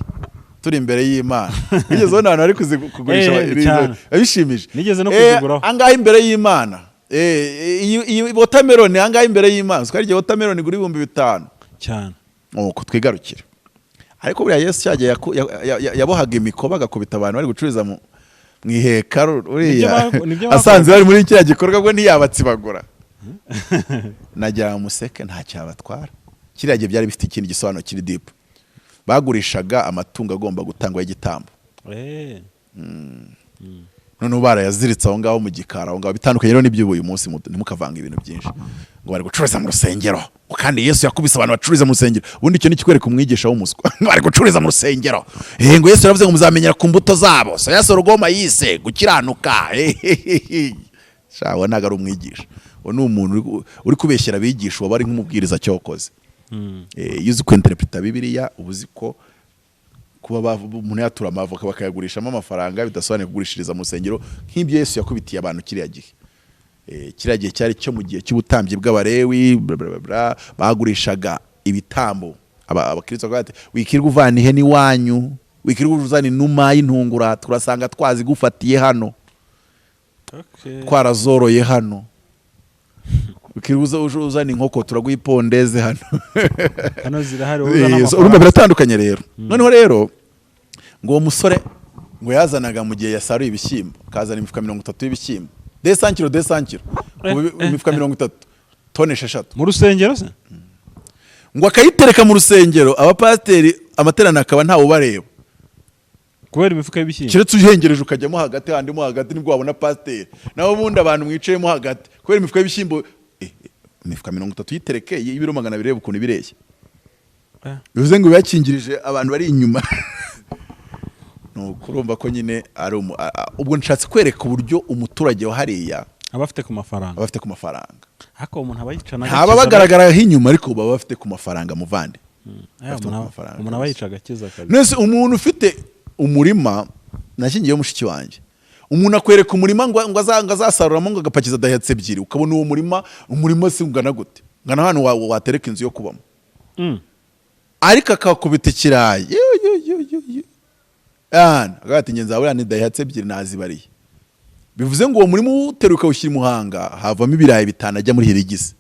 turi imbere y'Imana?" Wigeze ubona abantu bari kugurisha? Cyane. Bishimije. Nigeze no kuziguraho. Angahe imbere y'Imana? Iyi watermelon angahe imbere y'Imana? Uziko hari igihe watermelon igura 5000? Cyane. Nuko twigarukire. Ariko buriya Yesu cyagiye yabohaga imikoba, agakubita abantu bari gucururiza mu ihekaru uriya. Nibyo. Asanze bari muri kiriya gikorwa bwo ntiyabatsibagura. Nagira ngo museke, ntacyo yabatwara. Kiriya gihe byari bifite ikindi gisobanuro kiri deep. Bagurishaga amatungo agomba gutangwa y'igitambo. Noneho barayaziritse aho ngaho mu gikari aho ngaho. Bitandukanye rero n'iby'ubu uyu munsi. Ntimukavanga ibintu byinshi ngo bari gucuruza mu rusengero, ngo kandi Yesu yakubise abantu bacururiza mu rusengero. Ubundi icyo ni ikikwereka umwigisha w'umuswa. Ngo bari gucururiza mu rusengero, ngo Yesu yaravuze ngo muzamenyera ku mbuto zabo, soya, sorghum, yise gukiranuka. Sha, uwo ntabwo ari umwigisha, uwo ni umuntu uri kubeshyera abigisha, uwo bari nk'umubwiriza cyokoze. Iyo uzi kwinterpreta Bibiliya, uba uzi ko kuba umuntu yatura amavoka bakayagurishamo amafaranga bidasobanuye kugurishiriza mu rusengero nk'ibyo Yesu yakubitiye abantu kiriya gihe. Kiriya gihe cyari cyo mu gihe cy'ubutambyi bw'Abarewi, bla bla bla bla, bagurishaga ibitambo. Abakristo bakavuga bati: "Wikirwa uvana ihene iwanyu, wikirwa uzana inuma y'intungura, turasanga twazigufatiye hano, twarazoroye hano. Wikirwa uzana inkoko, turaguha ipondeze hano." Hano zirahari, wowe uzana So, urumva amafaranga. Biratandukanye rero. Noneho rero ngo uwo musore ngo yazanaga mu gihe yasaruye ibishyimbo, akazana imifuka 30 y'ibishyimbo, 200 kilo, 200 kilo, imifuka 30, tone 6. Mu rusengero se? Ngo akayitereka mu rusengero, abapasiteri amateraniro akaba ntawe ubareba. Kubera imifuka y'ibishyimbo? Keretse uhengereje ukajyamo hagati, handi mo hagati nibwo wabona pasiteri. Naho ubundi abantu mwicayemo hagati kubera imifuka y'ibishyimbo, imifuka 30 yitereke y'ibiro 200, reba ukuntu ibireshya. Bivuze ngo yakingirije abantu bari inyuma. Nuko urumva ko nyine ari ubwo nshatse kwereka uburyo umuturage wa hariya aba afite ku mafaranga. Aba afite ku mafaranga. Ariko uwo muntu aba yica Ntaba bagaragaraho inyuma, ariko baba bafite ku mafaranga, muvandi. Bafite ku mafaranga. Umuntu aba yica agakiza kabisa. Nese umuntu ufite umurima, nashyingiyeho mushiki wanjye, umuntu akwereka umurima ngo azasaruramo, ngo agapakiza Daihatsu ebyiri, ukabona uwo murima, umurima si ungana gute? Ungana hano watereka inzu yo kubamo. Ariko akakubita ikirayi. Yo, yo, yo, yo, yo. Yana, akavuga ati: "Ngenzi buriya ni Daihatsu ebyiri nazibariye." Bivuze ngo uwo murima uwuteruye ukawushyira i Muhanga, havamo ibirayi 5 ajya muri Hirigisi.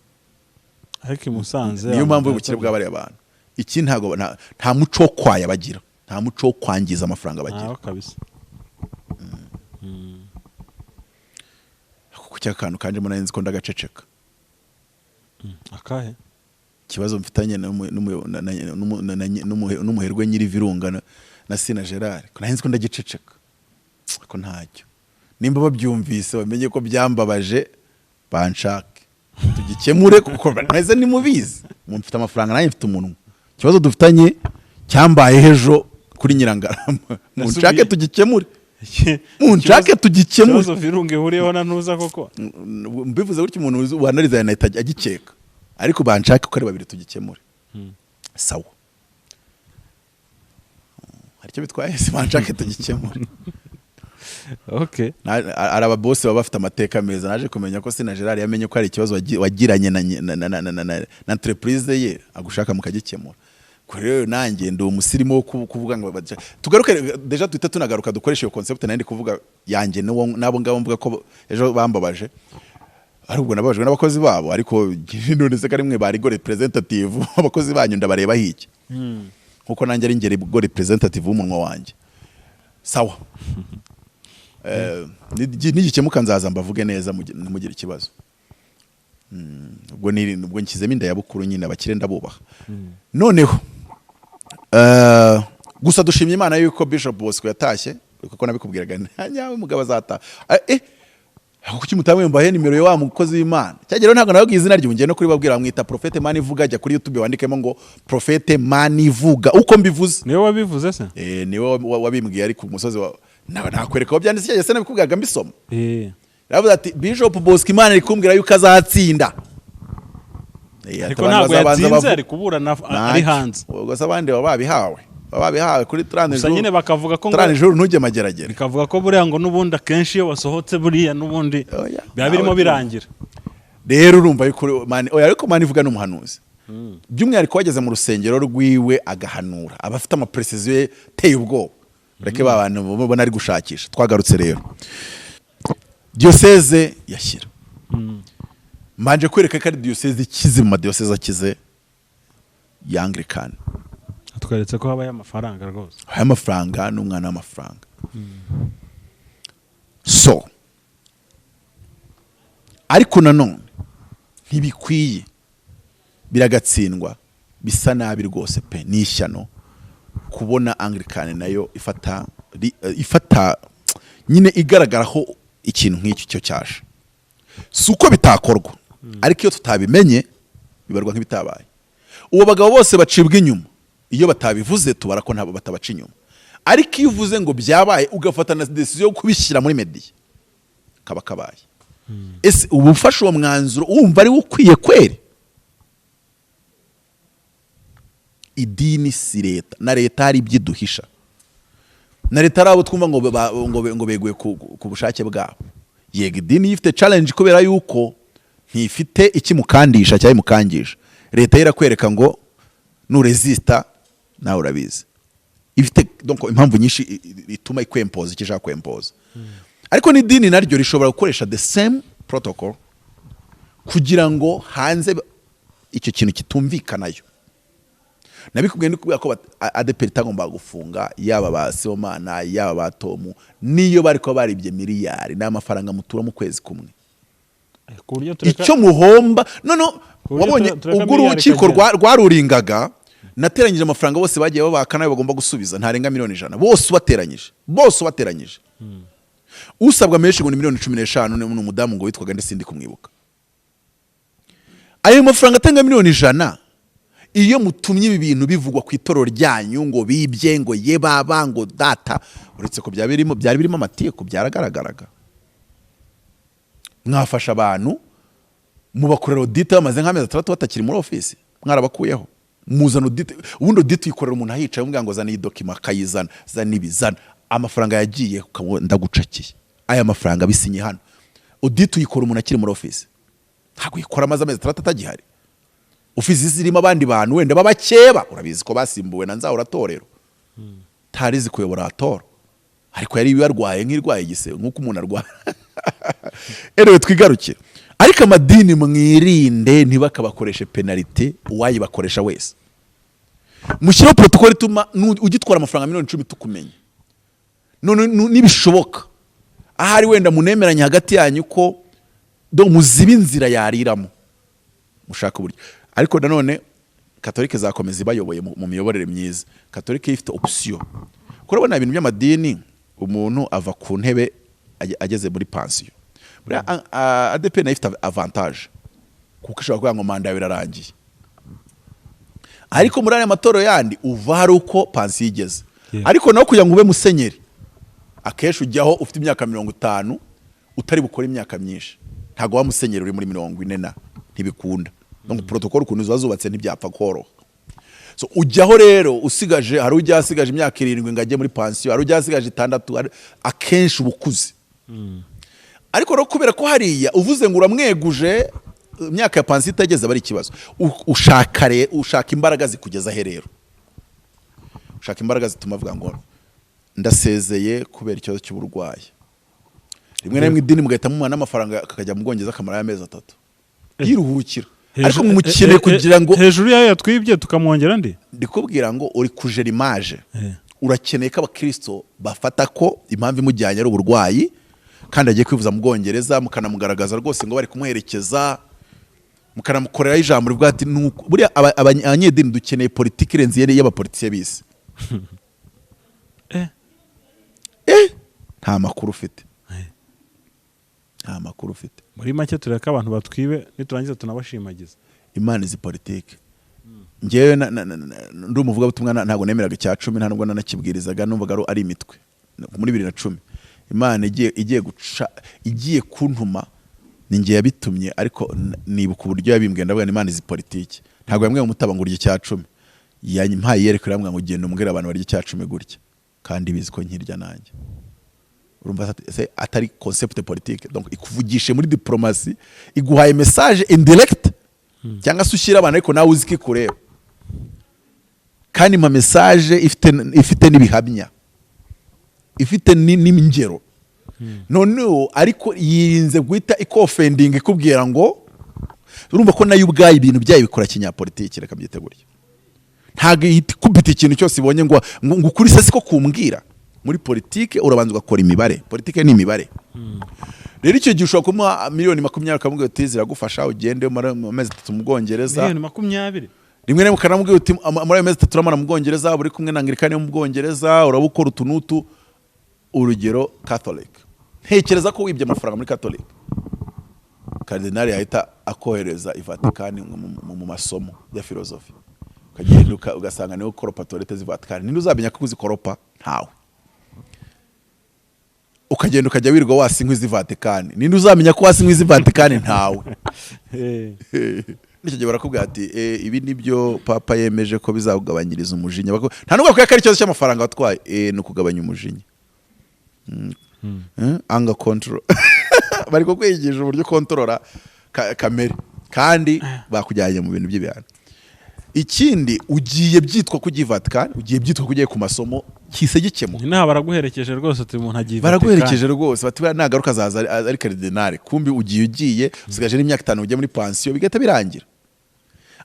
Ariko i Musanze Niyo mpamvu y'ubukire bw'abariya bantu. Iki ntabwo nta muco wo kwaya bagira, nta muco wo kwangiza amafaranga bagira. Ntawo kabisa. Kuko cya kantu kanjemo nari nzi ko ndagaceceka. Akahe? Ikibazo mfitanye n'umuherwe nyiri Virunga na Sina Gerard, ko nari nzi ko ndagiceceka, ko ntacyo. Nimba babyumvise bamenye ko byambabaje, banshake tugikemure, kuko mwese nimubizi mufite amafaranga, nanjye mfite umunwa. Ikibazo dufitanye cyambayeho ejo kuri Nyirangarama, munshake tugikemure, munshake tugikemure. Ikibazo Virunga ihuriyeho na ntuza koko? Mbivuze gutyo, umuntu wanariza yanahita agikeka, ariko banshake uko ari babiri tugikemure. Sawa, hari icyo bitwaye si? Banshake tugikemure. Hari ababosi baba bafite amateka meza. Naje kumenya ko Sina Gerard yamenye ko hari ikibazo wagiranye na entreprise ye, agushaka mukagikemura. Ko rero nanjye ndi umusirimu wo kuvuga ngo tugaruke déjà, duhita tunagaruka dukoresha iyo concept nari ndi kuvuga yanjye n'abo ngabo mvuga ko ejo bambabaje. Ari ubwo nababajwe n'abakozi babo, ariko none se ko ari mwe bari go representative, abakozi banyu ndabareba hiki nkuko nanjye ari ngeri go representative w'umunwa wanjye. Sawa. Nigikemuka nzaza mbavuge neza, ntimugire ikibazo. Ubwo nshyizemo inda ya bukuru nyine, abakire ndabubaha. Noneho gusa dushimye Imana yuko Bishop Bosco yatashye, kuko nabikubwiraga nyawe umugabo azataha. Kuki mutamwe mbahe nimero ya wa mukozi w'Imana? Cyagera ntabwo nababwiye izina rye, ngiye no kuribabwira. Bamwita Prophète Manivuga. Jya kuri YouTube wandikemo ngo Prophète Manivuga, uko mbivuze. Niwe wabivuze se? Niwe wabimbwiye, ari ku musozi wa nakwereka aho byanditse. Cyagera se nabikubwiraga mbisoma. Yaravuze ati: "Bishop Bosco, Imana iri kumbwira yuko azatsinda." Ariko Ati abantu ntabwo bazabanza yatsinze, ari kuburana ari Ntacyo. hanze. Ubwo se abandi baba babihawe, baba babihawe kuri trente Gusa jours. nyine bakavuga ko ngo 30 jours ntujye Mageragere. Bikavuga ko buriya ngo n'ubundi akenshi iyo wasohotse buriya n'ubundi Oya, biba birimo nawe birangira. Rero urumva yuko mani, oya, ariko mani ivuga n'umuhanuzi by'umwihariko wageze mu rusengero rwiwe agahanura, aba afite amaprecision ye ateye ubwoba. Ureke ba bantu babona ari gushakisha. Twagarutse rero diyoseze ya Shyira, mbanje kwereka ko ari diyoseze ikize mu madiyoseze akize ya Anglikani. Yatweretse ko habayo amafaranga rwose. Aya mafaranga ni umwana w'amafaranga. So ariko nanone ntibikwiye, biragatsindwa, bisa nabi rwose pe. Ni ishyano kubona Anglikane nayo ifata ifata nyine igaragaraho ikintu nk'icyo cyo cyaje. Si uko bitakorwa, ariko iyo tutabimenye bibarwa nk'ibitabaye. Uwo bagabo bose bacibwa inyuma, iyo batabivuze tubara ko ntabwo batabaca inyuma. Ariko iyo uvuze ngo byabaye, ugafata na décision yo kubishyira muri media, kaba kabaye. Ese uba ufashe uwo mwanzuro wumva ari wo ukwiye kweri? Idini si leta, na leta hari ibyo iduhisha. Na leta ari abo twumva ngo ngo beguye ku bushake bwabo. Yego, idini ifite challenge kubera yuko ntifite ikimukandisha cyangwa imukangisha. Leta yo irakwereka ngo nuresista nawe urabizi. Ifite donc impamvu nyinshi ituma ikwempoza icyo ishaka kwempoza. Ariko n'idini naryo rishobora gukoresha the same protocol kugira ngo hanze icyo kintu kitumvikanayo. Nabikubwiye, ndikubwira ko ADEPR itagomba gufunga yaba ba Sibomana, yaba ba Tomu, niyo bari kuba baribye miliyari. Ni amafaranga mutura mu kwezi kumwe. Ku buryo tureka Icyo muhomba none Ku buryo wabonye tureka ubwo miliyari urukiko ikagenda. Rwaruringaga, nateranyije amafaranga bose bagiye babaka nayo bagomba gusubiza, ntarenga miliyoni 100 bose ubateranyije, bose ubateranyije. Usabwa menshi ngo ni miliyoni 15, ni umudamu ngo witwaga ndetse sindi kumwibuka. Ayo mafaranga atenga miliyoni 100, iyo mutumye ibi bintu bivugwa ku itorero ryanyu ngo bibye, ngo ye baba, ngo data, uretse ko byari birimo amatiku, byaragaragaraga. Mwafasha abantu mubakorera audit bamaze nk'amezi 6 batakiri muri ofisi, mwarabakuyeho, muzana audit. Ubundi audit uyikorera umuntu ahicaye, umubwira ngo zana iyi document, akayizana, zana ibi, zana amafaranga yagiye, ukabona ndagucakiye aya mafaranga, bisinye hano. Audit uyikora umuntu akiri muri ofisi, ntabwo uyikora amaze amezi 6 atagihari. Ofisi zirimo abandi bantu wenda b'abakeba, urabizi ko basimbuwe na Nzahura Torero tarizi kuyobora atoro, ariko yari yarwaye nk'irwaye igisebe nk'uko umuntu arwara. Anyway, twigarukire. Ariko amadini mwirinde, ntibakabakoreshe pénalité. Uwayibakoresha wese, mushyireho protocole ituma ugitwara amafaranga miliyoni 10 tukumenya. None nibishoboka ahari wenda munemeranye hagati yanyu ko do muziba inzira yariramo, mushaka uburyo. Ariko nanone Katolike zakomeza ibayoboye mu miyoborere myiza. Katolike ifite option. Kuko urabona ibintu by'amadini, umuntu ava ku ntebe ageze muri pansiyo. Buriya ADEPR nayo ifite avantage kuko ishobora kuvuga ngo manda yawe irarangiye. Ariko muri aya matorero yandi uva hari uko pansiyo igeze. Ariko nawe kugira ngo ube musenyeri, akenshi ujyaho ufite imyaka 50, utari bukore imyaka myinshi. Ntabwo wa musenyeri uri muri 40 na ntibikunda. Donc protocole ukuntu ziba zubatse ntibyapfa koroha. So ujyaho rero usigaje, hari ujya asigaje imyaka 7 ngo ajye muri pansiyo, hari ujya asigaje 6, akenshi uba ukuze. Ariko rero kubera ko hariya uvuze ngo uramweguje imyaka ya pansiyo itageze, aba ari ikibazo. Ushaka imbaraga zikugeza he rero? Ushaka imbaraga zituma avuga ngo ndasezeye kubera ikibazo cy'uburwayi. Rimwe na rimwe idini mugahita mumuha n'amafaranga, akajya mu Bwongereza akamarayo amezi 3 yiruhukira. Ariko mumukeneye kugira ngo Hejuru yayo yatwibye tukamwongera andi. Ndikubwira ngo uri kujera image. Urakeneye ko abakristo bafata ko impamvu imujyanye ari uburwayi kandi agiye kwivuza mu Bwongereza, mukanamugaragaza rwose ngo bari kumuherekeza, mukanamukoreraho ijambo rivuga ati "Nuko." Buriya abanyedini dukeneye politiki irenze iyo y'abapolitisiye b'isi. Eh, nta makuru ufite. Nta makuru ufite. Muri make, tureka abantu batwibe, niturangiza tunabashimagiza. Imana izi politiki. Njyewe ndi umuvugabutumwa, ntabwo nemeraga icya cumi, nta nubwo nanakibwirizaga, numvaga ari imitwe. Muri 2010 Imana igiye guca, igiye kuntuma, ni njye yabitumye. Ariko nibuka uburyo yabimbwiye, ndavuga ngo Imana izi politiki. Ntabwo yambwiye ngo mutaba ngo urye icya cumi, yampaye iyerekwa, irambwira ngo genda umbwire abantu barya icya cumi gutya, kandi bizi ko nkirya nanjye. Urumva se atari concept politique? Donc ikuvugishe muri diplomatie, iguhaye message indirect, cyangwa se ushyira abantu, ariko nawe uzi ko ikureba. Kandi impa message ifite n'ibihamya, ifite n'ingero. Noneho ariko yirinze guhita ikoffendinga, ikubwira ngo urumva ko nayo ubwayo ibintu byayo bikora kinyapolitiki. Reka mbyite gutya. Ntabwo ihita ikubita ikintu cyose ibonye ngo ukuri se siko kumbwira. Muri politike urabanza ugakora imibare. Politike ni imibare. Rero icyo gihe ushobora kumuha miliyoni 20, ukamubwira uti ziragufasha, ugende umare amezi 3 mu Bwongereza. Miliyoni 20? Rimwe na rimwe ukanamubwira uti muri ayo mezi 3 uramara mu Bwongereza, uri kumwe na Anglikani yo mu Bwongereza, uraba ukora utu n'utu. Urugero, Catholic, ntekereza ko wibye amafaranga muri Catholic, Cardinal yahita akohereza i Vatican mu masomo ya filozofi, ukagenda ugasanga niwe ukoropa toilette z'i Vatican. Ninde uzamenya ko uzikoropa? Ntawe. Ukagenda ukajya wirirwa wasa inkwi z'i Vatican. Ninde uzamenya ko wasa inkwi z'i Vatican? Ntawe. Icyo gihe barakubwira ati ibi nibyo papa yemeje ko bizakugabanyiriza umujinya. Nta nubwo bakwiye ko ari ikibazo cy'amafaranga watwaye, ni ukugabanya umujinya. Anger control. Bari kukwigisha uburyo kontorora kamere, kandi bakujyanye mu bintu by'ibihano. Ikindi, ugiye byitwa ko ugiye i Vatican, ugiye byitwa ko ugiye ku masomo, kise gikemuka. Inaha baraguherekeje rwose, ati umuntu agiye Baraguherekeje rwose, bati buriya nagaruka azaza ari karidinari. Kumbi ugiye usigaje n'imyaka 5 ujya muri pansiyo, bigahita birangira.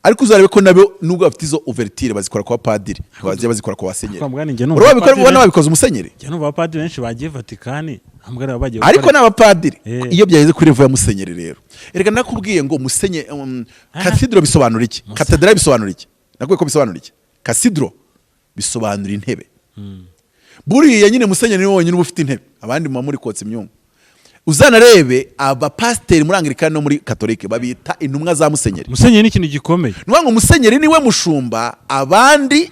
Ariko uzarebe ko nabo, nubwo bafite izo ouverture, bazikora ku bapadiri, ntibajya bazikora ku basenyeri. Kwa mugani njye numva Urabona babikora, abapadiri ubona babikoze umusenyeri. Njye numva abapadiri benshi bagiye Vatikani ntabwo ari bagiye Ariko gukora. ni abapadiri. Iyo byageze kuri level ya musenyeri rero, erega nakubwiye ngo musenye cathedral bisobanura iki? Cathedral bisobanura iki? Nakubwiye ko bisobanura iki? Cathedral bisobanura intebe. Buriya nyine musenyeri niwe wenyine uba ufite intebe, abandi muba muri kotsa imyungu. Uzanarebe abapasiteri muri Anglikani no muri Katolike, babita intumwa za musenyeri. Musenyeri ni ikintu gikomeye. Ni ukuvuga ngo musenyeri niwe mushumba, abandi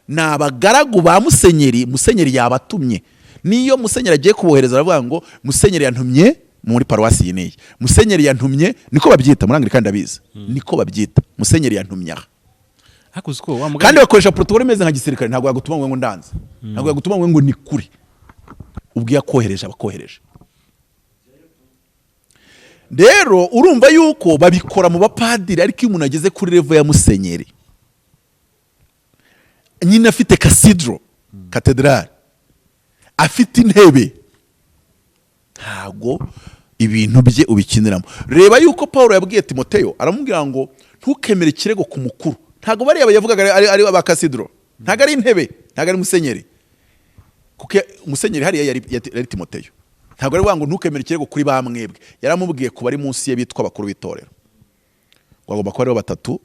ni abagaragu ba musenyeri. Musenyeri yabatumye. Niyo musenyeri agiye kubohereza, aravuga ngo musenyeri yantumye muri paruwasi iyi n'iyi, musenyeri yantumye. Niko babyita muri Anglikani, ndabizi, niko babyita, musenyeri yantumye aha. Ariko uzi ko wa mugani Kandi bakoresha protocole imeze nka gisirikare. Ntabwo yagutuma ngo ndanze, ntabwo yagutuma ngo ni kuri. Ubwo iyo akohereje, abakohereje. Rero urumva yuko babikora mu bapadiri, ariko iyo umuntu ageze kuri level ya musenyeri nyine, afite cathedral, katedrali, afite intebe, ntago ibintu bye ubikiniramo. Reba yuko Paul yabwiye Timoteyo, aramubwira ngo ntukemere ikirego ku mukuru. Ntabwo bariya yavugaga ari aba cathedral, ntabwo ari intebe, ntabwo ari musenyeri, kuko musenyeri hariya yari Timoteyo. Ntabwo ari ngo ntukemere ikirego kuri ba mwebwe, yaramubwiye ku bari munsi ye bitwa abakuru b'itorero, ngo agomba kuba aribo batatu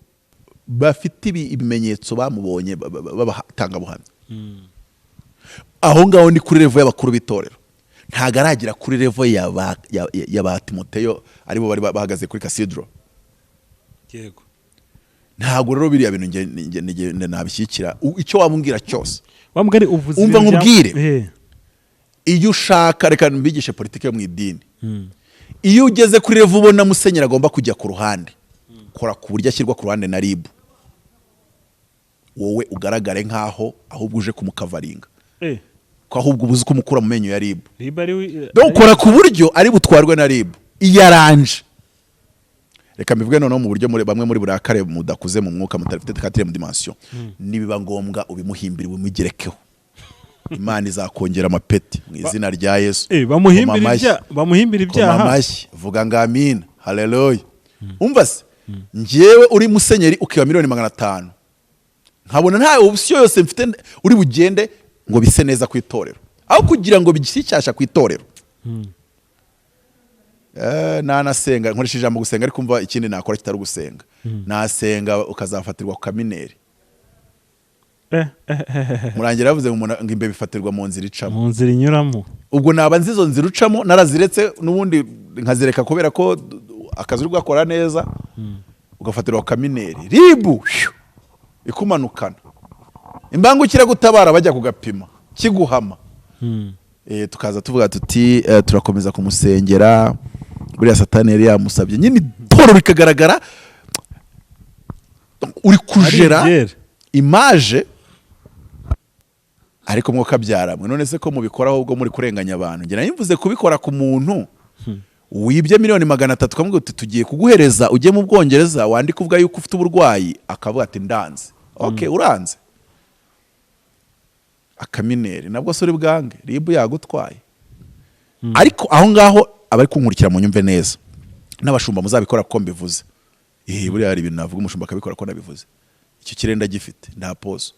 bafite ibimenyetso bamubonye b'abatangabuhamya. Aho ngaho ni kuri level y'abakuru b'itorero, ntabwo aragera kuri level ya ba Timoteyo, aribo bari bahagaze kuri cathedral. Ntabwo rero biriya bintu nge nabishyigikira. Icyo wamubwira cyose. Wa mugani uvuze Umva ibintu nkubwire. Iyo ushaka, reka mbigishe politiki yo mu idini. Iyo ugeze kuri level ubona musenyeri agomba kujya ku ruhande, kora ku buryo ashyirwa ku ruhande na RIB, wowe ugaragare nk'aho ahubwo uje kumukavaringa, ko ahubwo ubuze uko umukura mu menyo ya RIB. RIB ari Donc ukora ku buryo ari butwarwe na RIB iyaranje. Reka mbivuge noneho mu buryo muri bamwe muri burakare, mudakuze mu mwuka, mutarafite quatrième dimension. Nibiba ngombwa ubimuhimbire, ubimugerekeho, Imana izakongera amapeti mu izina rya Yesu. Bamuhimbira Koma amashyi. Bamuhimbira Koma ibyaha. amashyi, vuga ngo amina, haleluya. Umva se, njyewe uri musenyeri ukiba miliyoni 500, nkabona nta option yose mfite uri bugende ngo bise neza ku itorero, aho kugira ngo bigishe icyasha ku itorero. Nanasenga, nkoresha ijambo gusenga, ariko umva ikindi nakora kitari ugusenga, nasenga ukazafatirwa ku kamineri. Murangira yavuze ngo ngo imbeba ifatirwa mu nzira icamo. Mu nzira inyuramo. Ubwo naba nzi izo nzira ucamo, naraziretse n'ubundi nkazireka kubera ko akazi uri gukora neza, ugafatirwa ku kamineri, RIB ikumanukana, imbangukiragutabara bajya kugapima kiguhama. Tukaza tuvuga tuti turakomeza kumusengera, buriya Satani yari yamusabye nyine. Itorero rikagaragara uri kujera Ari ibyera. Image. Ariko mwokabyara mwe, none se ko mubikora ahubwo muri kurenganya abantu? Njye nari kubikora ku muntu wibye miliyoni 300, ukamubwira uti tugiye kuguhereza ujye mu Bwongereza wandike uvuga yuko ufite uburwayi, akavuga ati ndanze. Okay, uranze, akamineri nabwo se uri bwange, RIB yagutwaye. Ariko aho ngaho abari kunkurikira mu nyumve neza, n'abashumba muzabikora kuko mbivuze. Buriya hari ibintu navuga umushumba akabikora ko nabivuze. Icyo kirere ndagifite, nta pozo.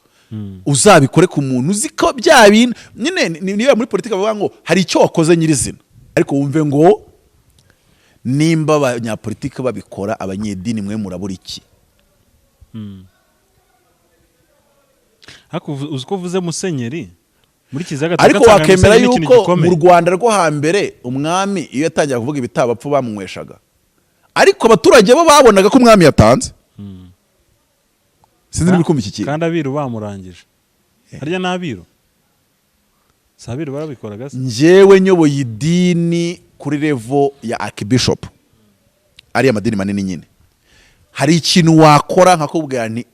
Uzabikore ku muntu uzi ko bya bintu nyine niba muri politiki bavuga ngo hari icyo wakoze nyirizina, ariko wumve ngo nimba abanyapolitiki babikora, abanyedini mwe murabura iki? Ariko uzi ko uvuze musenyeri muri Kiliziya Gatolika, Ariko nsanga wakemera musenyeri ni ikintu yuko gikomeye. mu Rwanda rwo hambere umwami iyo yatangira kuvuga ibitabapfu bamunyweshaga, ariko abaturage bo babonaga ko umwami yatanze. Sinzi niba uri kumva iki kintu. Kandi abiru bamurangije. Harya n'abiru, si abiru barabikoraga se? Njyewe nyoboye idini kuri level ya archbishop, ariya madini manini nyine, hari ikintu wakora nkakubwira nti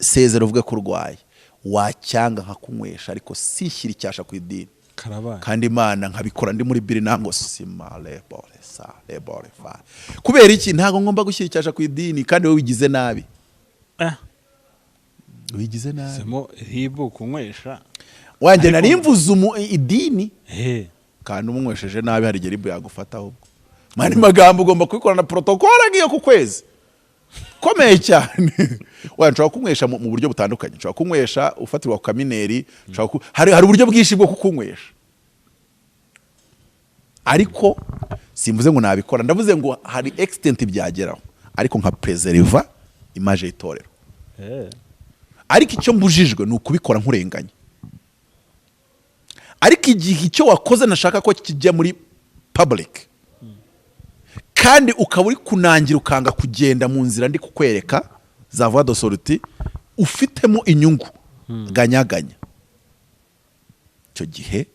sezera uvuge ko urwaye, wacyanga nkakunywesha, ariko sishyira icyasha ku idini. Karabaye. Kandi Imana nkabikora ndi muri biri nango sima lebore sa lebore fa. Kubera iki? Ntabwo ngomba gushyira icyasha ku idini kandi wowe wigize nabi. Wigize nabi. Semo hibu kunywesha. Wanjye nari mvuze idini. Kandi umunywesheje nabi hari igihe ribu yagufata. Ahubwo mani magambo ugomba kubikora na protocole ngiyo ku kwezi komeye cyane. Wa nshobora kunywesha mu buryo butandukanye. Nshobora kunywesha ufatirwa ku kamineri, nshobora hari uburyo bwinshi bwo kukunywesha, ariko simvuze ngo nabikora. Ndavuze ngo hari extent byageraho, ariko nka preserva image y'itorero. Ariko icyo mbujijwe ni ukubikora nkurenganya. Ariko igihe icyo wakoze nashaka ko kijya muri public, kandi ukaba uri kunangira, ukanga kugenda mu nzira ndi kukwereka za voie de sortie ufitemo inyungu ganyaganya, icyo gihe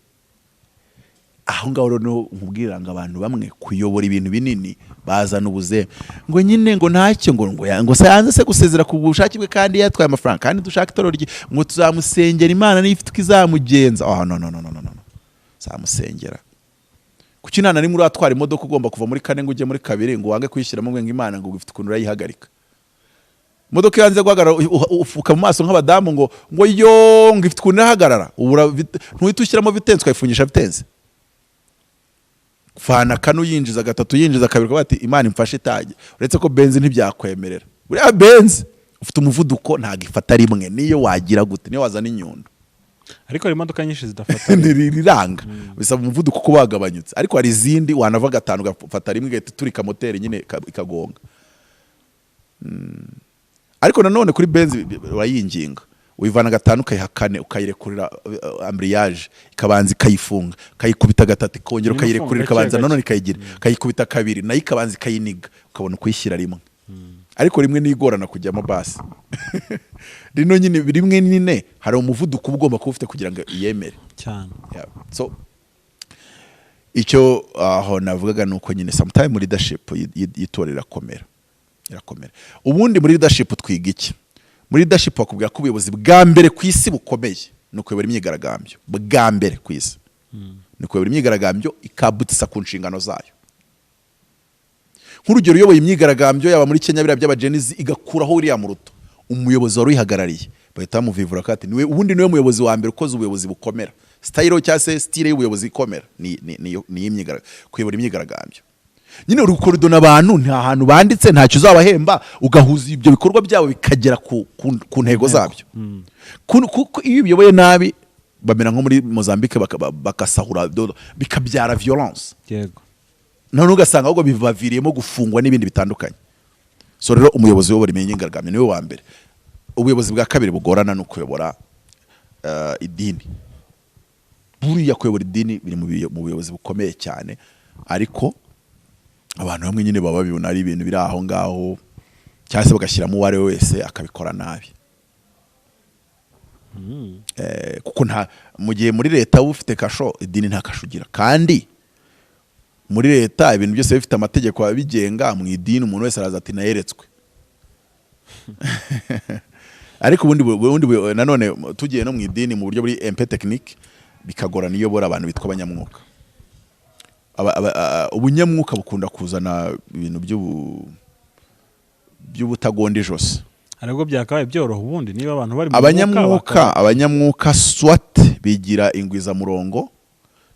aho ngaho rero niho nkubwira ngo abantu bamwe kuyobora ibintu binini bazana ubuzeme, ngo nyine ngo ntacyo, ngo se yanze se gusezera ku bushake bwe kandi yatwaye amafaranga, kandi dushaka itorero rye, ngo tuzamusengera, Imana niyo ifite uko izamugenza. Oh, no, no, no, no, no, no. Zamusengera kuki? Nta na rimwe uratwara imodoka ugomba kuva muri kane ngo ujye muri kabiri ngo wange kuyishyiramo ngo Imana ngo ifite ukuntu urayihagarika. Imodoka yanze guhagarara, ufuka mu maso nk'abadamu ngo yo ngo ifite ukuntu irahagarara. Ubura ntuhita ushyiramo vitesse, ukayifungisha vitesse, fana kane uyinjiza gatatu, uyinjiza kabiri, ukavuga ati Imana imfashe itage. Uretse ko Benz ntibyakwemerera. Buriya Benz ufite umuvuduko, ntabwo ifata rimwe, niyo wagira gute, niyo wazana inyundo. Ariko hari imodoka nyinshi zidafata. Riranga, bisaba umuvuduko kuba wagabanyutse. Ariko hari izindi wanava gatanu ugafata rimwe, igahita iturika moteri nyine ikagonga. Ariko nanone kuri Benz urayinginga, uyivana gatanu ukayiha kane, ukayirekurira embrayage, ikabanza ikayifunga, ukayikubita gatatu ikongera Nyine ukayirekurira ufunga ikabanza gake. Nanone ikayigira, ukayikubita kabiri nayo ikabanza ikayiniga, ukabona ukuyishyira rimwe. Ariko rimwe nigorana kujyamo basi rino nyine rimwe nyine hari umuvuduko uba ugomba kuba ufite kugira ngo iyemere. Cyane. Yeah. So icyo aho navugaga ni uko nyine sometime leadership y'itorero irakomera, irakomera. Ubundi muri leadership twiga iki? Muri leadership bakubwira ko ubuyobozi bwa mbere ku isi bukomeye ni ukuyobora imyigaragambyo. Bwa mbere ku isi ni ukuyobora imyigaragambyo ikabutisa ku nshingano zayo. Nk'urugero, uyoboye imyigaragambyo yaba muri Kenya, biriya by'aba Gen Z, igakuraho William Ruto, umuyobozi wari uyihagarariye, bahita bamuvivura ko ati niwe ubundi niwe muyobozi wa mbere ukoze ubuyobozi bukomera. Style cyangwa se style y'ubuyobozi ikomera ni kuyobora imyigaragambyo nyine. Uri gukorodona abantu, nta hantu banditse, ntacyo uzabahemba, ugahuza ibyo bikorwa byabo bikagera ku ntego zabyo. Kuko iyo ubiyoboye nabi bamera nko muri Mozambique, bagasahura, bikabyara violence. None ugasanga ahubwo bibaviriyemo gufungwa n'ibindi bitandukanye. So rero umuyobozi uyobora imyigaragambyo niwe wa mbere. Ubuyobozi bwa kabiri bugorana ni ukuyobora idini. Buriya kuyobora idini biri mu buyobozi bukomeye cyane, ariko abantu bamwe nyine baba babibona ari ibintu biri aho ngaho, cyangwa se bagashyiramo uwo ari we wese akabikora nabi. Kuko nta mu gihe muri leta uba ufite kasho, idini nta kasho ugira. Kandi muri leta ibintu byose bifite amategeko abigenga, mu idini umuntu wese araza ati nayeretswe. Ariko ubundi nanone tugiye no mu idini mu buryo buri un peu technique, bikagorana iyo uyobora abantu bitwa abanyamwuka. Ubunyamwuka bukunda kuzana ibintu by'ubutagonda ijosi. Ariko byakabaye byoroha ubundi niba abantu bari mu mwuka. Abanyamwuka, abanyamwuka soit bigira ingwizamurongo,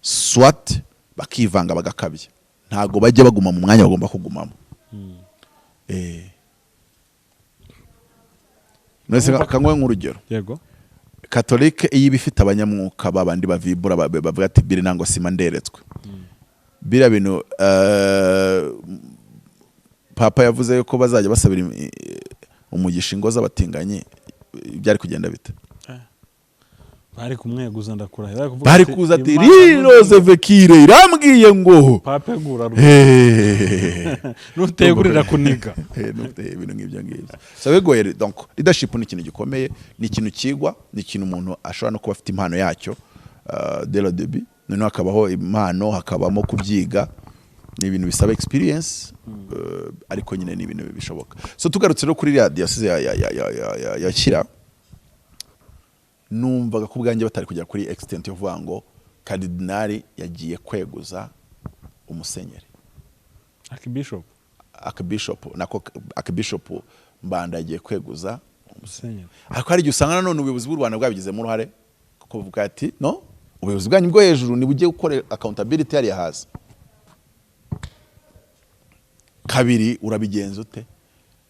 soit bakivanga bagakabya, ntago bajya baguma mu mwanya bagomba kugumamo. None kanywe nk'urugero, Yego. Katolike iyo iba ifite abanyamwuka babandi bavibura, bavuga ati biri nango sima nderetswe biriya bintu, Papa yavuze yuko bazajya basabira umugisha ingo z'abatinganyi, byari kugenda bite? Bari kumweguza, ndakurahira. Bari kuvuga Bari ati, kuza ati "Imana riroze vekire irambwiye ngo Papa egura, Hey. nutegurira kuniga." Ibintu nk'ibyo ngibyo. So bigoye. Donc leadership ni ikintu gikomeye, ni ikintu kigwa, ni ikintu umuntu ashobora no kuba afite impano yacyo dès le début. Noneho hakabaho impano, hakabamo kubyiga, ni ibintu bisaba experience, ariko nyine ni ibintu bishoboka. So tugarutse rero kuri iriya diocese ya Shyira, numvaga ko ubwanjye batari kugera kuri extent yo kuvuga ngo karidinali yagiye kweguza umusenyeri. Archbishop. Archbishop, nako Archbishop Mbanda yagiye kweguza. Musenyeri. Ariko hari igihe usanga nanone ubuyobozi bw'u Rwanda bwabigizemo uruhare, kuko buvuga ati no ubuyobozi bwanyu bwo hejuru ntibujye gukora accountability hariya hasi. Kabiri, urabigenza ute?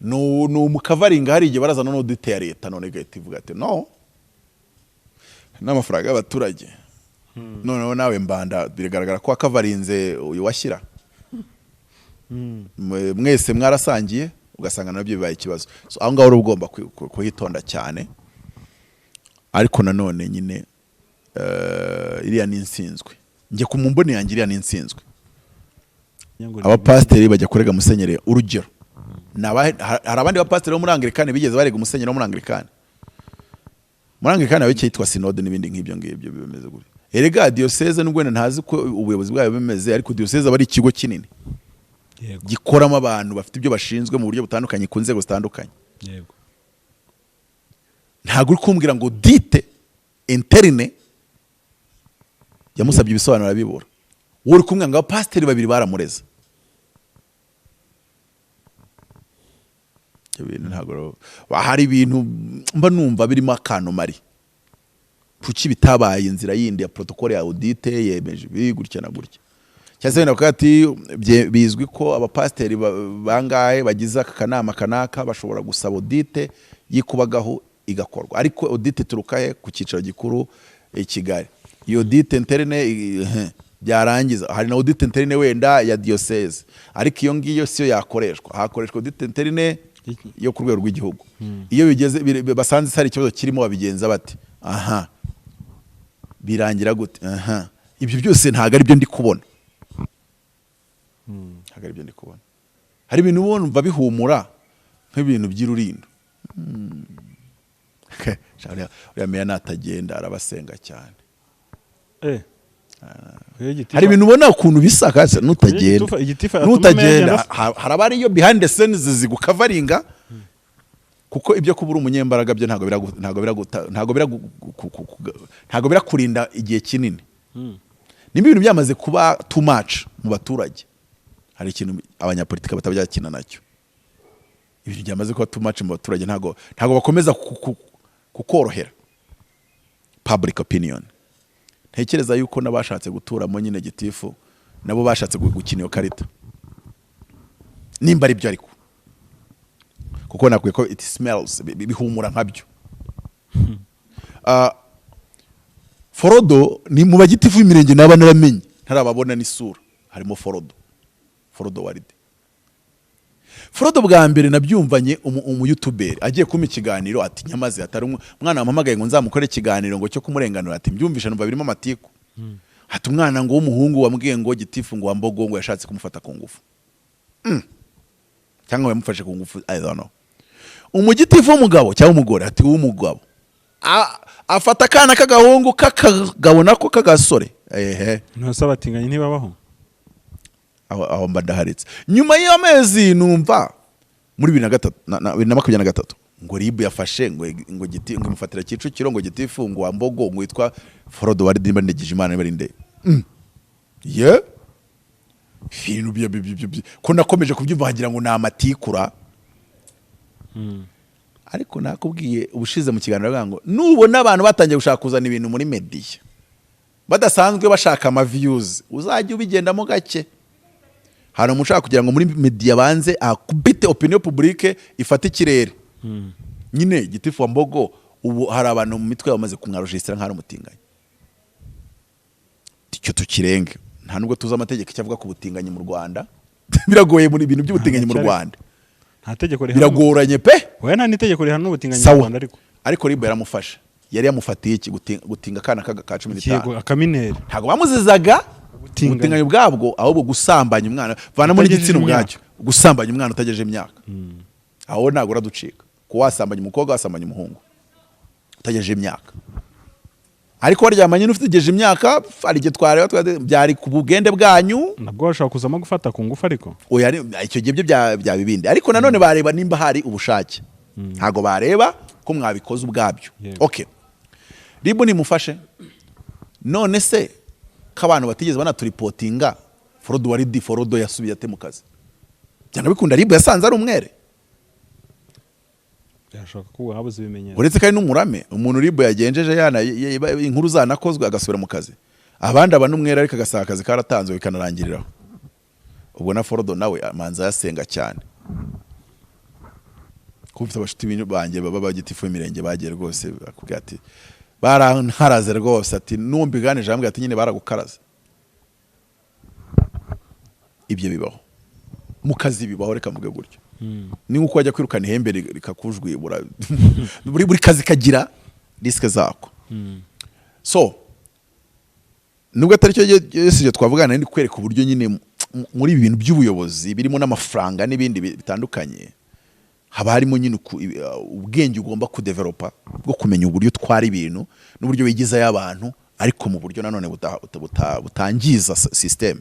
Ni umukavaringa. Hari igihe barazana n'audit ya leta, none igahita ivuga ati no n'amafaranga y'abaturage. Noneho nawe Mbanda biragaragara ko wakavarinze uyu washyira, mwese mwarasangiye, ugasanga nabyo bibaye ikibazo. So aho ngaho uri ugomba kuhitonda cyane. Ariko nanone nyine iriya ni insinzwe, njye ku mboni yanjye iriya ni insinzwe. Abapasiteri bajya kurega musenyeri, urugero ni hari abandi bapasiteri bo muri Anglikani bigeze barega umusenyeri wo muri Anglikani? Muri Anglikani haba icyitwa sinode n'ibindi nk'ibyo ngibyo bimeze gutyo. Erega diyoseze, nubwo wenda ntazi ko ubuyobozi bwayo bumeze, ariko diyoseze aba ari ikigo kinini gikoramo abantu bafite ibyo bashinzwe mu buryo butandukanye, ku nzego zitandukanye. Ntabwo uri kumbwira ngo audit interne yamusabye ibisobanuro arabibura, wowe uri kumbwira ngo abapasiteri babiri baramureze. Ibyo bintu ntabwo hari ibintu mba numva birimo akantu mari. Kuki bitabaye inzira yindi ya protocole ya audit yemeje ibi gutya na gutya? Cyangwa se wenda bakavuga ati bizwi ko abapasiteri bangahe bagize aka kanama kanaka bashobora gusaba audit yikubagaho igakorwa, ariko audit ituruka he? Ku cyicaro gikuru i Kigali. Iyo audit interne byarangiza hari na audit interne wenda ya diocese, ariko iyo ngiyo siyo yakoreshwa, hakoreshwa audit interne yo ku rwego rw'igihugu. Iyo bigeze basanze hari ikibazo kirimo, babigenza bate? Aha birangira gute? Aha ibyo byose ntabwo ari byo ndi kubona, ntabwo ari byo ndi kubona. Hari ibintu ubona umva bihumura nk'ibintu by'irurindo. Uriya meya natagenda arabasenga cyane. Hari ibintu ubona ukuntu bisa kandi nutagenda Igitifu yatuma meya nutagenda agenda. Haraba ariyo behind the scenes zigukavaringa, kuko ibyo kuba uri umunyembaraga byo ntabwo birakurinda igihe kinini. Nimba ibintu byamaze kuba too much mu baturage, hari ikintu abanyapolitiki batabya bakina nacyo. Ibintu byamaze kuba too much mu baturage, ntabwo bakomeza kukorohera public opinion. Ntekereza yuko n'abashatse guturamo nyine gitifu nabo bashatse gukina iyo karita, nimba ari byo, ariko kuko nakwiye ko it smells, bihumura nkabyo. Forodo ni mu bagitifu b'imirenge naba naramenye ntarababona n'isura, harimo Forodo, Forodo Waride. Forodo bwa mbere nabyumvanye umuyutuberi agiye kumpa ikiganiro, ati nyamaze atari umwana wampamagaye ngo nzamukore ikiganiro ngo cyo kumurenganura, ati mbyumvisha numva birimo amatiku, ati umwana ngo w'umuhungu wambwiye ngo gitifu ngo wambogo ngo yashatse kumufata ku ngufu, cyangwa yamufashe ku ngufu, I don't know. Umugitifu w'umugabo cyangwa umugore, ati w'umugabo afata akana k'agahungu k'akagabo nako k'agasore, ehe. Ntose abatinganyi ntibabaho? Aho mba ndaharitse. Nyuma y'amezi numva muri 2003 2023 ngo RIB yafashe ngo giti ngo imufatira Kicukiro ngo gitifu ngo wa Mbogo ngo witwa Forodo wari nimba ndegeje Imana niba ari nde. Ye ibintu ko nakomeje kubyumva nkagira ngo ni amatikura. Ariko nakubwiye ubushize mu kiganiro bavuga ngo nubona abantu batangiye gushaka kuzana ibintu muri media badasanzwe bashaka ama views, uzajya ubigendamo gake. Hari umuntu ushaka kugira ngo muri media banze akubite opinion publique ifate ikirere. Nyine gitifu wa Mbogo, ubu hari abantu mu mitwe bamaze kumwarojisitira nk'aho ari umutinganyi. Icyo tukirenge, nta nubwo tuzi amategeko icyo avuga ku butinganyi mu Rwanda. Biragoye muri ibintu by'ubutinganyi mu Nta Rwanda. Nta tegeko rihana. Biragoranye pe. Oya, nta n'itegeko rihana ubutinganyi mu Sawa. Rwanda ariko. Ariko RIB yaramufashe. Yari yamufatiye iki? Gutinga akana ka 15. Yego, akamineri. Ntabwo bamuzizaga Ubutinganyi. ubutinganyi bwabwo, ahubwo gusambanya umwana, vanamo Utagejeje n'igitsina imyaka. ubwacyo, gusambanya umwana utagejeje imyaka. Aho ntabwo uraducika ko wasambanya umukobwa, wasambanya umuhungu utagejeje imyaka. Ariko waryamanye n'ufitegeje imyaka, hari igihe twareba byari ku bugende bwanyu. Nabwo bashobora kuzamo gufata ku ngufu ariko. Oya, icyo gihe byo byaba ibindi, ariko nanone bareba nimba hari ubushake, ntabwo bareba ko mwabikoze ubwabyo. Okay, RIB nimufashe. None se ko abantu batigeze banaturipotinga Forodo waridi, Forodo yasubiye ate mu kazi? Byanga bikunda RIB yasanze ari umwere. Byashoboka ko habuze ibimenyetso. Uretse ko ari n'umurame, umuntu RIB yagenjeje yana inkuru zanakozwe agasubira mu kazi, abandi aba n'umwere, ariko agasanga akazi karatanzwe bikanarangiriraho. Ubwo na Forodo nawe amanza yasenga cyane, kuko mfite abashuti banjye baba bagitifu b'imirenge bagiye rwose bakubwira ati barankaraze rwose, ati n'uwo mbiganije arambwira ati nyine baragukaraze. Ibyo bibaho mu kazi, bibaho, reka mvuge gutyo. Ni nkuko wajya kwirukana ihembe rikakujwibura. Buri kazi kagira risque zako. So nubwo atari cyo gihe twavugana, ndi kwereka uburyo nyine muri ibi bintu by'ubuyobozi birimo n'amafaranga n'ibindi bitandukanye, haba harimo nyine ubwenge ugomba kudevelopa bwo kumenya uburyo utwara ibintu n'uburyo wigizayo abantu, ariko mu buryo nanone butangiza système,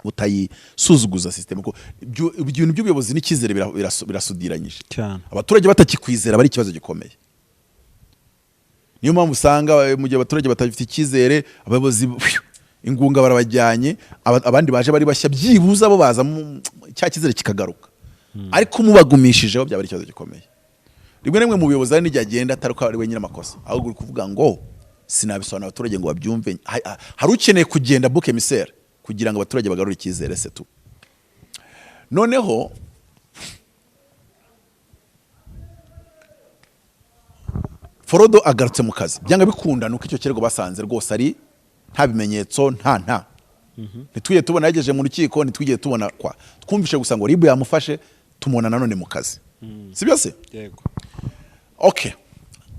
butayisuzuguza système, kuko ibintu by'ubuyobozi n'icyizere birasudiranyije. Cyane. Abaturage batakikwizera bari ikibazo gikomeye. Niyo mpamvu usanga mu gihe abaturage batagifite icyizere, abayobozi pfiou, ingunga barabajyanye, abandi baje bari bashya, byibuze abo baza cya cyizere kikagaruka. Ariko mubagumishijeho byaba ari ikibazo gikomeye. Rimwe na rimwe mu buyobozi hari n'igihe agenda atari uko ari we nyir'amakosa, ahubwo uri kuvuga ngo sinabisobanura abaturage ngo babyumve. Hari ukeneye kugenda bouc émissaire kugira ngo abaturage bagarure icyizere se tu. Noneho Forodo agarutse mu kazi, byanga bikunda nuko icyo kirego basanze rwose ari nta bimenyetso, nta ntitwigeze tubona yagejeje mu rukiko, ntitwigeze tubona kwa twumvishe gusa ngo RIB yamufashe, tumubona nanone mu kazi, si byo se? Yego. Okay,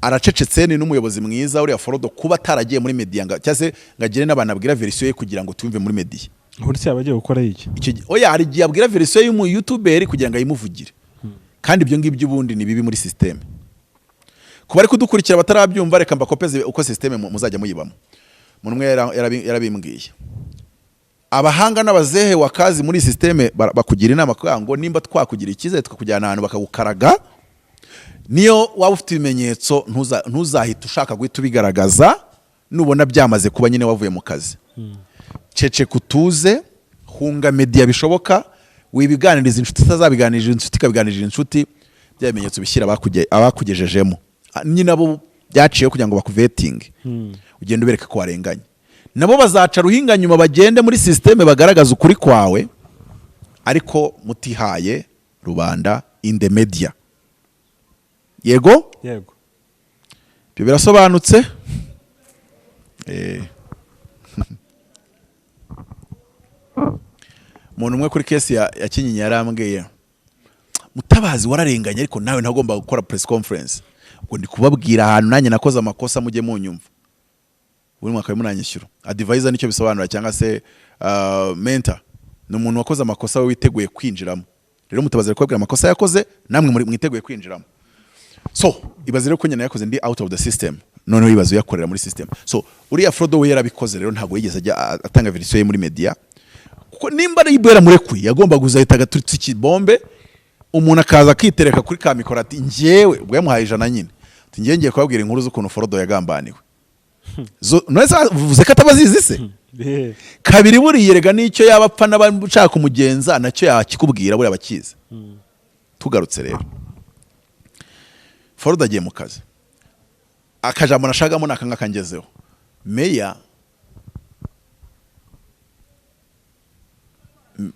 aracecetse, ni n'umuyobozi mwiza uriya Forodo, kuba ataragiye muri media ngo cyangwa se ngo agire n'abantu abwira version ye kugira ngo tuyumve muri media. Ubundi se yaba agiye gukora iki? Icyo oya, hari igihe abwira version y'umu youtuberi kugira ngo ayimuvugire, kandi ibyo ngibyo ubundi ni bibi muri système. Kuba ari kudukurikira batarabyumva, reka mbakopeze uko système muzajya muyibamo. Umuntu umwe yarabimbwiye, abahanga n'abazehe wakazi muri système bakugira inama kugira ngo nimba twakugira icyizere tukakujyana ahantu bakagukaraga, niyo waba ufite ibimenyetso ntuzahite ushaka guhita ubigaragaza. Nubona byamaze kuba nyine wavuye mu kazi, ceceka, utuze, hunga media bishoboka, wibiganiriza inshuti, utazabiganirira inshuti ikabiganirira inshuti, bya bimenyetso bishyira abakugejejemo. Nyine abo byaciyeho kugira ngo bakuvetinge, ugende ubereka ko warenganye, nabo bazaca ruhinga nyuma bagende muri système bagaragaza ukuri kwawe, ariko mutihaye rubanda in the media. Yego? Yego. Ibyo birasobanutse. Umuntu umwe kuri case ya Kinyinya yarambwiye, Mutabazi wararenganye, ariko nawe ntagomba gukora press conference. Ubwo ndi kubabwira ahantu nanjye nakoze amakosa, mujye munyumva. Buri mwaka munanyishyura. Advisor nicyo bisobanura, cyangwa se mentor, ni umuntu wakoze amakosa we witeguye kwinjiramo. Rero Mutabazi ari kubabwira amakosa yakoze, namwe muri mwiteguye kwinjiramo. So ibaze rero ko nyina yakoze ndi out of the system, noneho ibaze uyakorera muri system. So uriya Frodo we yarabikoze rero, ntabwo yigeze ajya atanga version ye muri media, kuko nimba ari ibyo yaramurekuye yagomba kuzahita agaturitsa ikibombe, umuntu akaza akitereka kuri ka mikoro ati njyewe, ubwo yamuhaye 100 nyine, ati njyewe ngiye kubabwira inkuru z'ukuntu Frodo yagambaniwe. Zo none se uvuze ko atabazizi se? Kabiri, buriya erega n'icyo yaba apfa n'abashaka kumugenza nacyo yakikubwira, buriya abakizi. Tugarutse rero, Forodo agiye mu kazi. Akajambo nashagamo ni aka ngaka ngezeho. Meya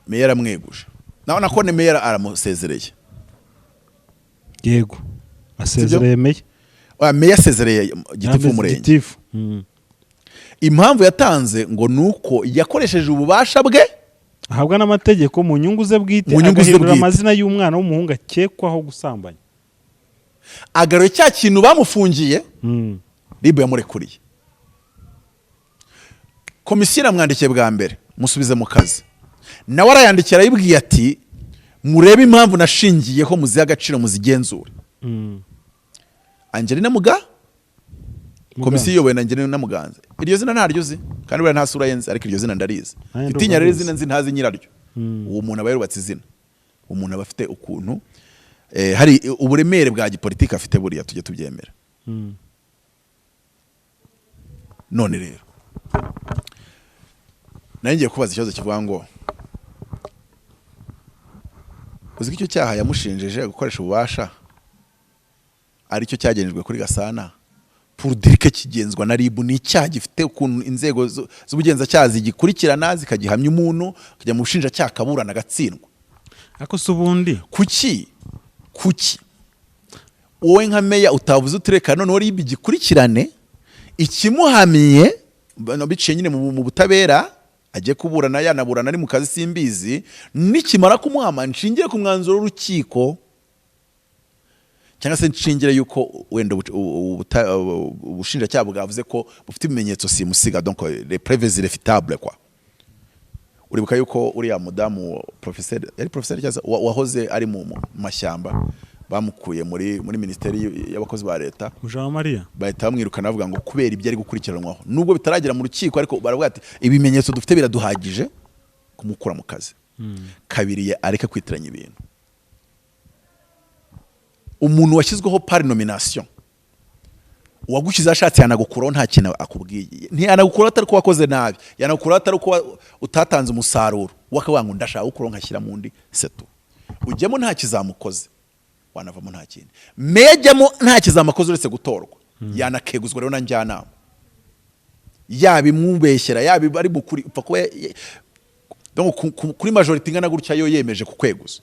meya aramweguje, nawe nako ni meya aramusezereye. Yego. Asezereye meya? Oya, meya asezereye gitifu w'umurenge. Gitifu. Impamvu yatanze ngo ni uko yakoresheje ububasha bwe ahabwa n'amategeko mu nyungu ze bwite, Mu nyungu ze agahindura bwite. amazina y'umwana w'umuhungu akekwaho gusambanya. Agaruye cya kintu bamufungiye. RIB yamurekuriye, komisiyo iramwandikiye bwa mbere, musubize mu kazi. Nawe arayandikira, ayibwiye ati: "Murebe impamvu nashingiyeho, muzihe agaciro, muzigenzure." Angelina Muga, komisiyo iyobowe na Angelina Muganza. Iryo zina ntaryo uzi, kandi buriya nta sura ye nzi, ariko iryo zina ndarizi. Nanjye Itinya ndumva rero ndizi. izina nzi ntazi nyiraryo. Uwo muntu aba yarubatse izina, umuntu aba afite ukuntu hari uburemere bwa gipolitiki afite, buriya tujye tubyemera. None rero nari ngiye kubaza ikibazo kivuga ngo: uzi ko icyo cyaha yamushinjije, gukoresha ububasha, aricyo cyagenejwe kuri Gasana? Pour dire que kigenzwa na RIB, ni icyaha gifite ukuntu inzego z'ubugenzacyaha zigikurikirana, zikagihamya, umuntu akajya mu bushinjacyaha, akaburana, agatsindwa. Ariko se ubundi Kuki wowe nka meya utavuze utureka noneho RIB igikurikirane, ikimuhamiye biciye nyine mu butabera, ajye kuburana, yanaburana ari mu kazi simbizi, nikimara kumuhama nshingire ku mwanzuro w'urukiko, cyangwa se nshingire yuko wenda ubushinjacyaha bwavuze ko bufite ibimenyetso simusiga, donc les preuves irréfutables quoi. Uribuka yuko uriya mudamu professeur, yari professeur cyangwa se wahoze ari mu mashyamba, bamukuye muri minisiteri y'abakozi ba leta? Mujawamariya. Bahita bamwirukana, bavuga ngo kubera ibyo ari gukurikiranwaho, nubwo bitaragera mu rukiko, ariko baravuga ati: "Ibimenyetso dufite biraduhagije kumukura mu kazi." Kabiri, areke kwitiranya ibintu. Umuntu washyizweho par nomination, uwagushyize ashatse yanagukuraho nta kintu akubwiye. Ntiyanagukuraho atari ko wakoze nabi, yanagukuraho atari uko utatanze umusaruro. We akavuga ngo: "Ndashaka gukuraho nkashyira mu ndi setu." Ujyamo nta kizamukoze, wanavamo nta kindi. Meya ajyamo nta kizamukoze uretse gutorwa, yanakeguzwa rero na njyanama, yaba imwubeshyera, yaba ari mukuri, upfa kuba donc kuri majorité ingana gutya yo yemeje kukweguza.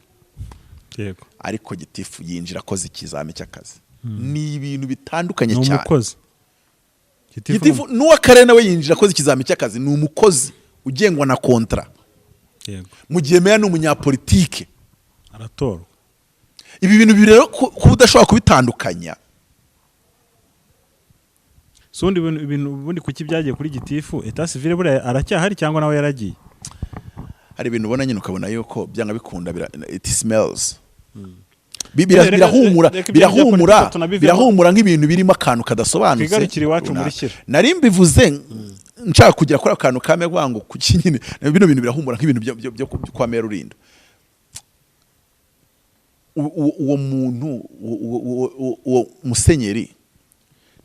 Ariko gitifu yinjira akoze ikizami cy'akazi, ni ibintu bitandukanye Ni cyane. umukozi. Gitifu. Gitifu n'uw'akarere nawe yinjira akoze ikizami cy'akazi, ni umukozi ugengwa na contrat, mu gihe meya ni umunyapolitike. Aratorwa. Ibi bintu bibiri rero kuba udashobora kubitandukanya. Si ubundi ibintu ubundi kuki byagiye kuri gitifu? État civil buriya aracyahari cyangwa nawe yaragiye? Hari ibintu ubona nyine ukabona yuko byanga bikunda it smells. Birahumura. Reka ibyo bya Birahumura. politiki tunabivemo. Birahumura nk'ibintu birimo akantu kadasobanutse Twigarukire iwacu muri runaka. Shyira. Nari mbivuze nshaka kugira kuri ako kantu kame ngo kuki nyine bino bintu birahumura nk'ibintu byo kwa Meya Rulindo. Uwo muntu, uwo musenyeri,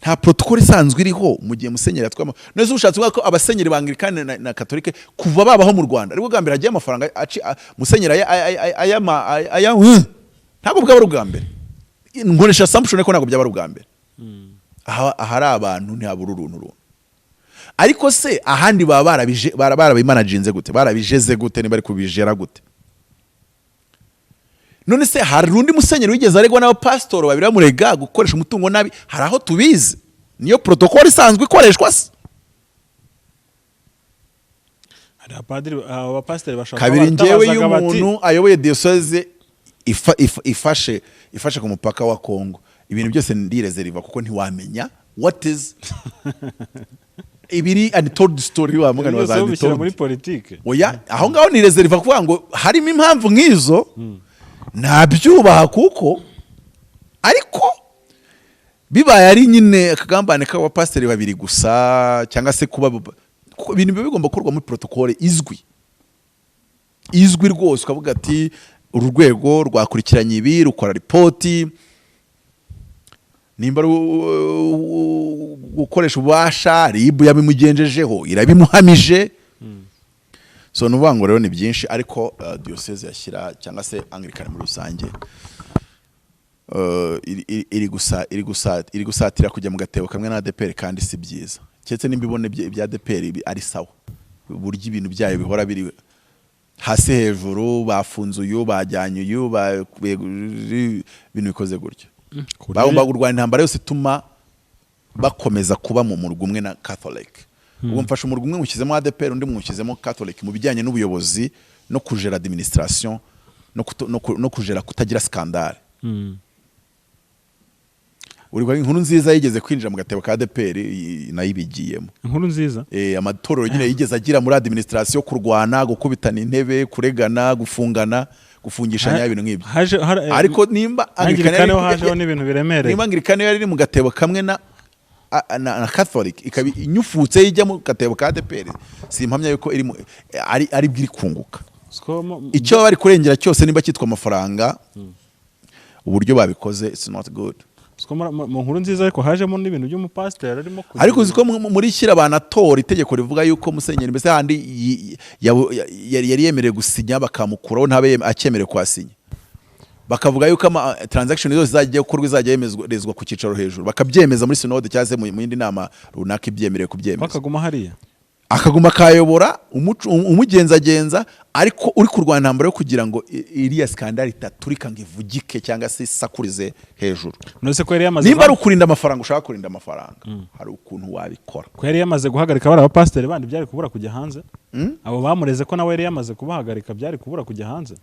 nta protocole isanzwe iriho mu gihe musenyeri atwama. None ushatse kuvuga ko abasenyeri ba Anglikane na Katolike kuva babaho mu Rwanda aribwo bwa mbere hagiye amafaranga musenyeri aya ntabwo bwaba ari ubwa mbere. Nkoresha assumption ko ntabwo byaba ari ubwa mbere. Aha ahari abantu ntihabura uruntu runtu. Ariko se ahandi baba barabije, barabimanaginze gute, barabijeze gute, niba ari kubijera gute? None se hari undi musenyeri wigeze aregwa n'abapasitori babiri bamurega gukoresha umutungo nabi? Hari aho tubizi? Niyo protocole isanzwe ikoreshwa se? Hari abapadiri, abapasiteri bashobora kuba Kabiri, njyewe iyo batabazaga bati, umuntu ayoboye diyoseze ifashe ku mupaka wa Kongo, ibintu byose ndirezeriva, kuko ntiwamenya what is ibiri untold story wa mugani wa byose za babishyira muri untold. Politike. Oya, aho ngaho ni rezeriva, kuvuga ngo harimo impamvu nk'izo nabyubaha, kuko ariko bibaye ari nyine akagambane k'abapasiteri babiri gusa, cyangwa se kuba, kuko ibintu biba bigomba gukorwa muri protocole izwi, izwi rwose, ukavuga ati: "Uru rwego rwakurikiranye ibi, rukora ripoti." Nimba ari gukoresha ububasha, RIB yabimugenjejeho, irabimuhamije. So ni ukuvuga ngo rero ni byinshi, ariko diyoseze yashyira cyangwa se Anglikani muri rusange iri gusatira kujya mu gatebo kamwe na ADEPR, kandi si byiza, keretse nimba ibona ibya ADEPR ari sawa, uburyo ibintu byayo bihora biri hasi hejuru, bafunze uyu, bajyanye uyu, ibintu bikoze gutyo. Bagomba kurwana intambara yose ituma bakomeza kuba mu murwa umwe na Catholic. Ubwo mfashe umurwa umwe mushyizemo ADPR, undi mushyizemo Catholic mu bijyanye n'ubuyobozi no kujera administration no kujera kutagira scandale. Uri inkuru nziza yigeze kwinjira mu gatebo ka ADPR, nayo ibigiyemo. Inkuru nziza. Amatorero nyine yigeze agira muri administration kurwana, gukubitana intebe, kuregana, gufungana, gufungishanya, ibintu nk'ibyo. Ariko nimba Anglikane Anglikane ho hajeho n'ibintu biremereye. Nimba Anglikane yari iri mu gatebo kamwe na Catholic, ikaba inyufutse ijya mu gatebo ka ADPR, simpamya yuko iri ari bwo iri kunguka. Icyo baba bari kurengera cyose, nimba cyitwa amafaranga, uburyo babikoze, it's not good. Siko mu nkuru nziza ariko hajemo n'ibintu by'umupasiteri arimo kugira- Ariko uzi ko muri shyira banatora itegeko rivuga yuko musenyeri mbese handi yari yemerewe gusinya, bakamukuraho ntabe acyemerewe kuhasinya, bakavuga yuko ama transaction zose zizajya gukorwa izajya yemezwa ku cyicaro hejuru, bakabyemeza muri sinode cyangwa se mu yindi nama runaka ibyemerewe kubyemeza. Bakaguma hariya. Akaguma akayobora umugenzagenza, ariko uri kurwana intambara yo kugira ngo iriya scandale itaturika ngo ivugike cyangwa se isakurize hejuru. None se ko yari yamaze Nimba ari ukurinda amafaranga, ushaka kurinda amafaranga, hari ukuntu wabikora. Ko yari yamaze guhagarika bari abapasiteri bandi, byari kubura kujya hanze? Abo bamureze, ko nawe yari yamaze kubahagarika, byari kubura kujya hanze?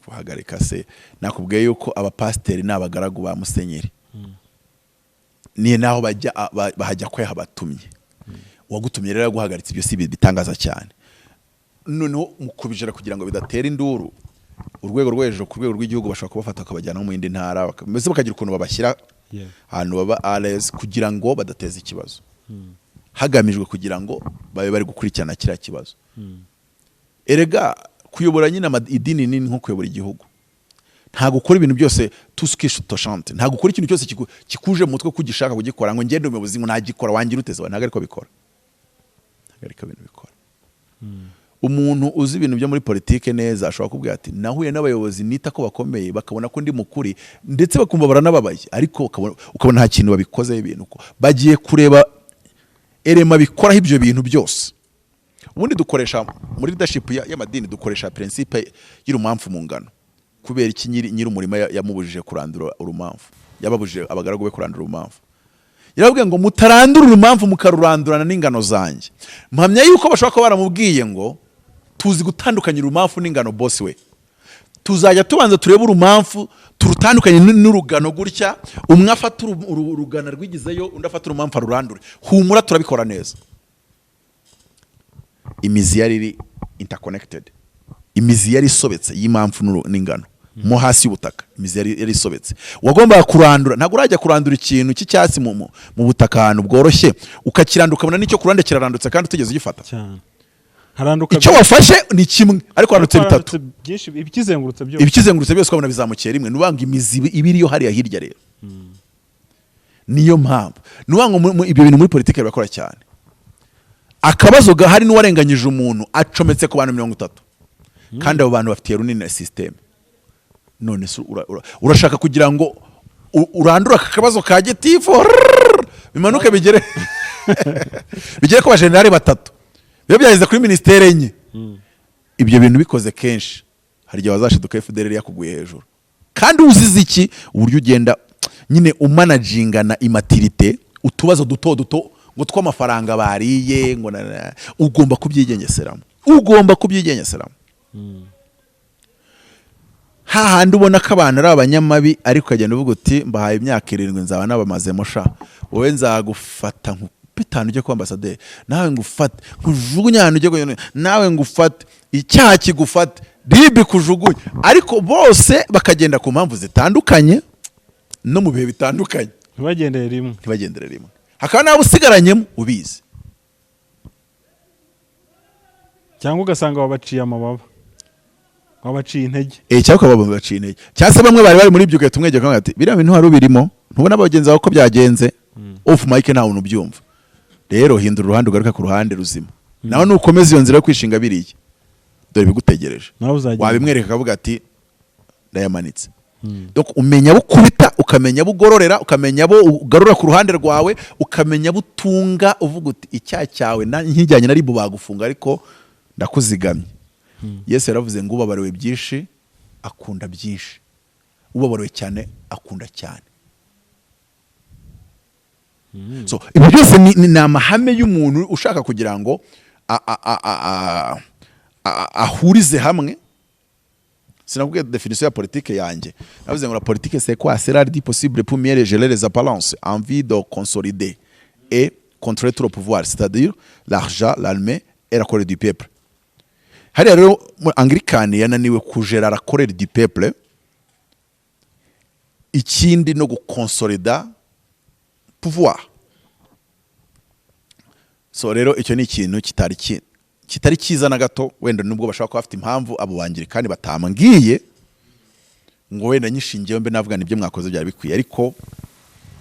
Guhagarika se, nakubwiye yuko abapasiteri ni abagaragu ba musenyeri, ni naho bajya bahajya ko yahabatumye. Uwagutumye rero yaguhagaritse, ibyo si bitangaza cyane. Noneho mu kubijera kugira ngo bidatera induru, urwego rwo hejuru ku rwego rw'igihugu bashobora kubafata bakabajyana no mu yindi ntara, mbese bakagira ukuntu babashyira ahantu baba à l'aise kugira ngo badateza ikibazo, hagamijwe kugira ngo babe bari gukurikirana kiriya kibazo. Erega kuyobora nyine idini nini nko kuyobora igihugu, ntabwo ukora ibintu byose tout ce qui te chante, ntabwo ukora ikintu cyose kikuje mu mutwe ko ugishaka kugikora, ngo ngende umuyobozi ngo nagikora wangira uteze. Ntabwo ariko bikora, ntabwo ariko ibintu bikora. Umuntu uzi ibintu byo muri politike neza ashobora kubwira ati: "Nahuye n'abayobozi nita ko bakomeye, bakabona ko ndi mukuri, ndetse bakumva baranababaye, ariko ukabona nta kintu babikozeho." Ibintu ko bagiye kureba erema bikoraho ibyo bintu byose. Ubundi dukoresha muri leadership y'amadini, dukoresha principe y'urumamfu mu ngano. Kubera iki nyiri umurima yamubujije kurandura urumamfu, yababujije abagaragu be kurandura urumamfu? Yarababwiye ngo: "Mutarandura urumamfu mukarurandurana n'ingano zanjye." Mpamya yuko bashobora kuba baramubwiye ngo: "Tuzi gutandukanya urumamfu n'ingano, boss we. Tuzajya tubanza turebe urumamfu, turutandukanye n'urugano gutya, umwe afata urugano rwigizeyo, undi afata urumamfu arurandure. Humura, turabikora neza." Imizi yari iri interconnected, imizi yari isobetse y'impamvu n'ingano mo hasi y'ubutaka, imizi yari isobetse. Wagombaga kurandura. Ntabwo urajya kurandura ikintu cy'icyatsi mu butaka ahantu bworoshye, ukakirandura, ukabona n'icyo ku ruhande kirarandutse kandi utigeze ugifata. Cyane, haranduka. Icyo wafashe ni kimwe, ariko harandutse bitatu. Harandutse byinshi, ibikizengurutse byose. Ibikizengurutse byose ukabona bizamukiye rimwe. Ni ukuvuga ngo imizi iba iriyo hariya hirya. Rero niyo mpamvu ni ukuvuga ngo ibyo bintu muri politiki birakora cyane. Akabazo gahari n'uwarenganyije umuntu acometse ku bantu 30, kandi abo bantu bafitiye runini na système. None se urashaka kugira ngo urandure aka kabazo ka gitifu, rrrr, bimanuke bigere ku bajenerali batatu, biba byageze kuri minisiteri enye? Ibyo bintu bikoze kenshi, hari igihe wazashiduka FDLR yakuguye hejuru. Kandi uzize iki? Uburyo ugenda nyine umanagingana immaturité, utubazo duto duto ngo tw'amafaranga bariye, ngo ugomba kubyigengeseramo, ugomba kubyigengeseramo. Hahandi ubona ko abantu ari abanyamabi, ariko ukagenda uvuga uti: "Mbahaye imyaka 7, nzaba nabamazemo sha. Wowe nzagufata nkupitanu ujye kuba ambasaderi, nawe ngufate nkujugunye ahantu ujye nawe ngufate icyaha kigufate, RIB kujugunye." Ariko bose bakagenda ku mpamvu zitandukanye no mu bihe bitandukanye. Ntibagendere rimwe. Ntibagendere rimwe, hakaba n'abo usigaranyemo ubizi. Cyangwa ugasanga wabaciye amababa, wabaciye intege. Cyangwa ukaba baciye intege, cyangwa se bamwe bari muri ibyo, ugahita umwegera ukamubwira ati: "Biriya bintu wari ubirimo, ntubona bagenzi bawe ko byagenze?" Off mic nta muntu ubyumva. Rero hindura uruhande, ugaruke ku ruhande ruzima. Nawe nukomeza iyo nzira yo kwishinga biriya, dore ibigutegereje. Nawe uzagenda. Wabimwereka akavuga ati: "Ndayamanitse." Donc umenya abo ukubita, ukamenya abo ugororera, ukamenya abo ugarura ku ruhande rwawe, ukamenya abo utunga, uvuga uti: "Icyaha cyawe nkijyanye na RIB bagufunga, ariko ndakuzigamye." Yesu yaravuze ngo: "Ubabariwe byinshi akunda byinshi." Ubabariwe cyane akunda cyane. So ibi byose ni amahame y'umuntu ushaka kugira ngo ahurize hamwe. Sinakubwiye définition ya politique yanjye? Navuze ngo la politique, c'est quoi? C'est l'art du possible pour mieux gérer les apparences en vue de consolider et contrôler tout le pouvoir, c'est-à-dire l'argent, l'armée et la colère du peuple. Hariya rero muri Anglikani yananiwe kujera la colère du peuple, ikindi no gukonsolida pouvoir. So rero icyo ni ikintu kitari cyiza na gato. Wenda nubwo bashobora kuba bafite impamvu abo Bangirikani batambwiye, ngo wenda nyishingiyeho mbe navuga nibyo mwakoze byari bikwiye, ariko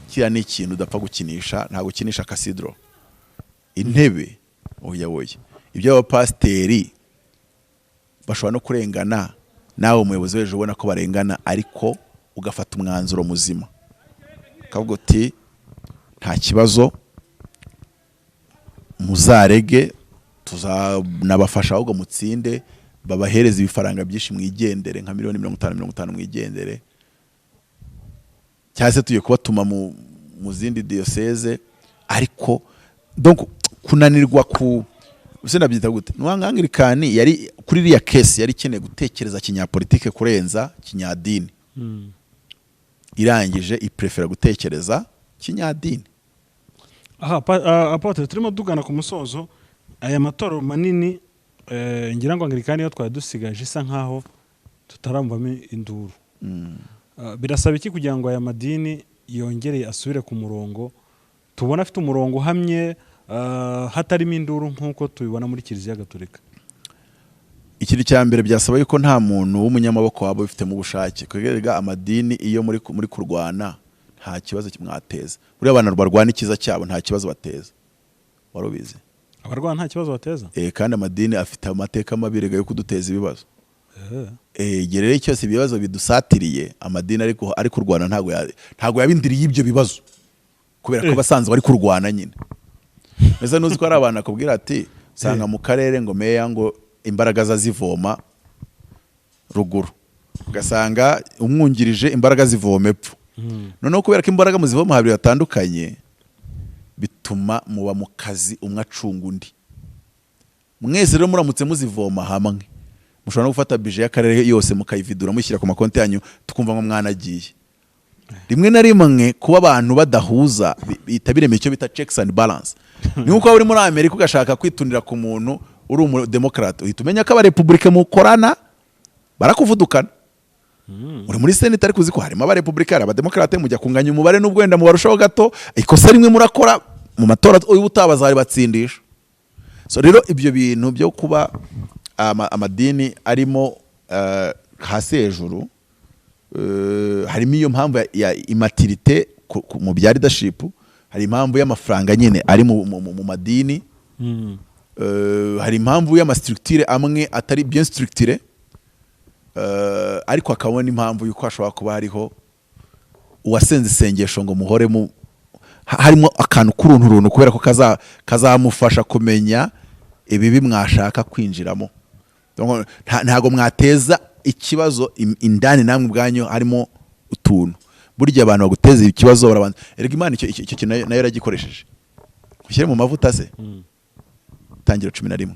kiriya ni ikintu udapfa gukinisha. Ntabwo ukinisha cathedral, intebe, oya oya. Ibyo abapasiteri bashobora no kurengana, nawe umuyobozi w'ejo ubona ko barengana, ariko ugafata umwanzuro muzima, ukavuga uti nta kibazo, muzarege, tuzanabafasha, ahubwo mutsinde, babahereze ibifaranga byinshi mwigendere, nka miliyoni 50 50 mwigendere, cyangwa se tugiye kubatuma mu zindi diyoseze. Ariko donc kunanirwa ku ese nabyita gute? Nuwanga Anglikani yari kuri iriya case yari ikeneye gutekereza kinyapolitike kurenza kinyadini. Irangije iprefera gutekereza kinyadini. Aha apôtre, turimo tugana ku musozo. Aya matorero manini, ngira ngo Anglikani yo twari dusigaje isa nkaho tutaramvamo induru. Birasaba iki kugira ngo aya madini yongere asubire ku murongo, tubone afite umurongo uhamye, hatarimo induru nk'uko tubibona muri Kiliziya Gatolika? Ikintu cya mbere, byasaba yuko nta muntu w'umunyamaboko waba ubifitemo ubushake. Kuko amadini iyo muri kurwana nta kibazo mwateza. Buriya abantu barwana icyiza cyabo nta kibazo bateza, wari ubizi? Abarwana nta kibazo bateza? Kandi amadini afite amateka mabi rega yo kuduteza ibibazo. Igihe rero cyose ibibazo bidusatiriye, amadini ariko ari kurwana ntabwo yabindiriye ibyo bibazo, kubera ko abasanzwe bari kurwana nyine. Mbese nuzi ko hari abantu akubwira ati usanga mu karere ngo meya ngo imbaraga ze zivoma ruguru, ugasanga umwungirije imbaraga zivoma epfo. Noneho kubera ko imbaraga muzivoma habiri hatandukanye, bituma muba mu kazi umwe acunga undi. Mwese rero muramutse muzivoma hamwe, mushobora no gufata budget y'akarere yose mukayividura, mushyira ku makonti yanyu, tukumva ngo mwanagiye. Rimwe na rimwe kuba abantu badahuza bihita birema icyo bita checks and balance. Ni nkuko waba uri muri Amerika ugashaka kwitundira ku muntu uri umudemokarate, uhita umenya ko abarepublike mukorana barakuvudukana. Uri muri senate ariko uzi ko harimo abarepublika, hari abademokarate, mujya kunganya umubare n'ubwo wenda mubarushaho gato, ikosa rimwe murakora mu matora y'ubutaha bazaribatsindisha. So rero ibyo bintu byo kuba amadini arimo hasi hejuru, harimo iyo mpamvu ya immaturité mu bya leadership, hari impamvu y'amafaranga nyine ari mu madini, hari impamvu y'amastructure amwe atari bien structuré, ariko hakabona n'impamvu y'uko hashobora kuba hariho uwasenze isengesho ngo muhore mu harimo akantu k'urunturuntu, kubera ko kazamufasha kumenya ibibi mwashaka kwinjiramo. Donc, ntago mwateza ikibazo indani namwe ubwanyu harimo utuntu. Burya abantu baguteza ikibazo barabanza. Erega Imana icyo kintu nayo yaragikoresheje. Ushyire mu mavuta se, Tangira 11,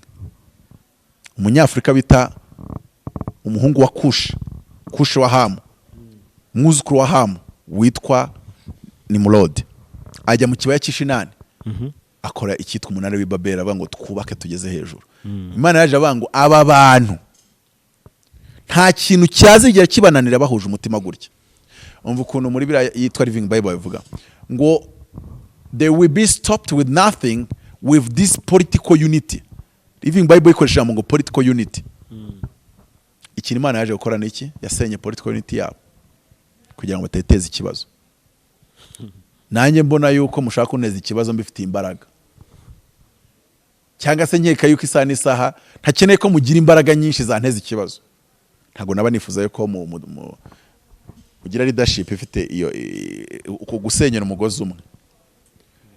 Umunyafurika bita umuhungu wa Kushi, Kushi wa Hamu, umwuzukuru wa Hamu witwa Nimurodi, ajya mu kibaya cy'Ishinani, akora icyitwa umunara w'i Babeli, avuga ngo twubake tugeze hejuru. Imana yaje avuga ngo aba bantu nta kintu cyazigera kibananira bahuje umutima gutya. Umva ukuntu muri biriya yitwa Living Bible bivuga ngo they will be stopped with nothing with this political unity. Living Bible ikoresha ijambo ngo political unity. Ikintu Imana yaje gukora ni iki? Yasenye political unity yabo kugira ngo bateteze ikibazo. Nanjye mbona yuko mushaka kunteza ikibazo mbifitiye imbaraga, cyangwa se nkeka yuko isaha n'isaha ntakeneye ko mugira imbaraga nyinshi zanteza ikibazo, ntabwo naba nifuza yuko mugira leadership ifite iyo uko gusenyera umugozi umwe.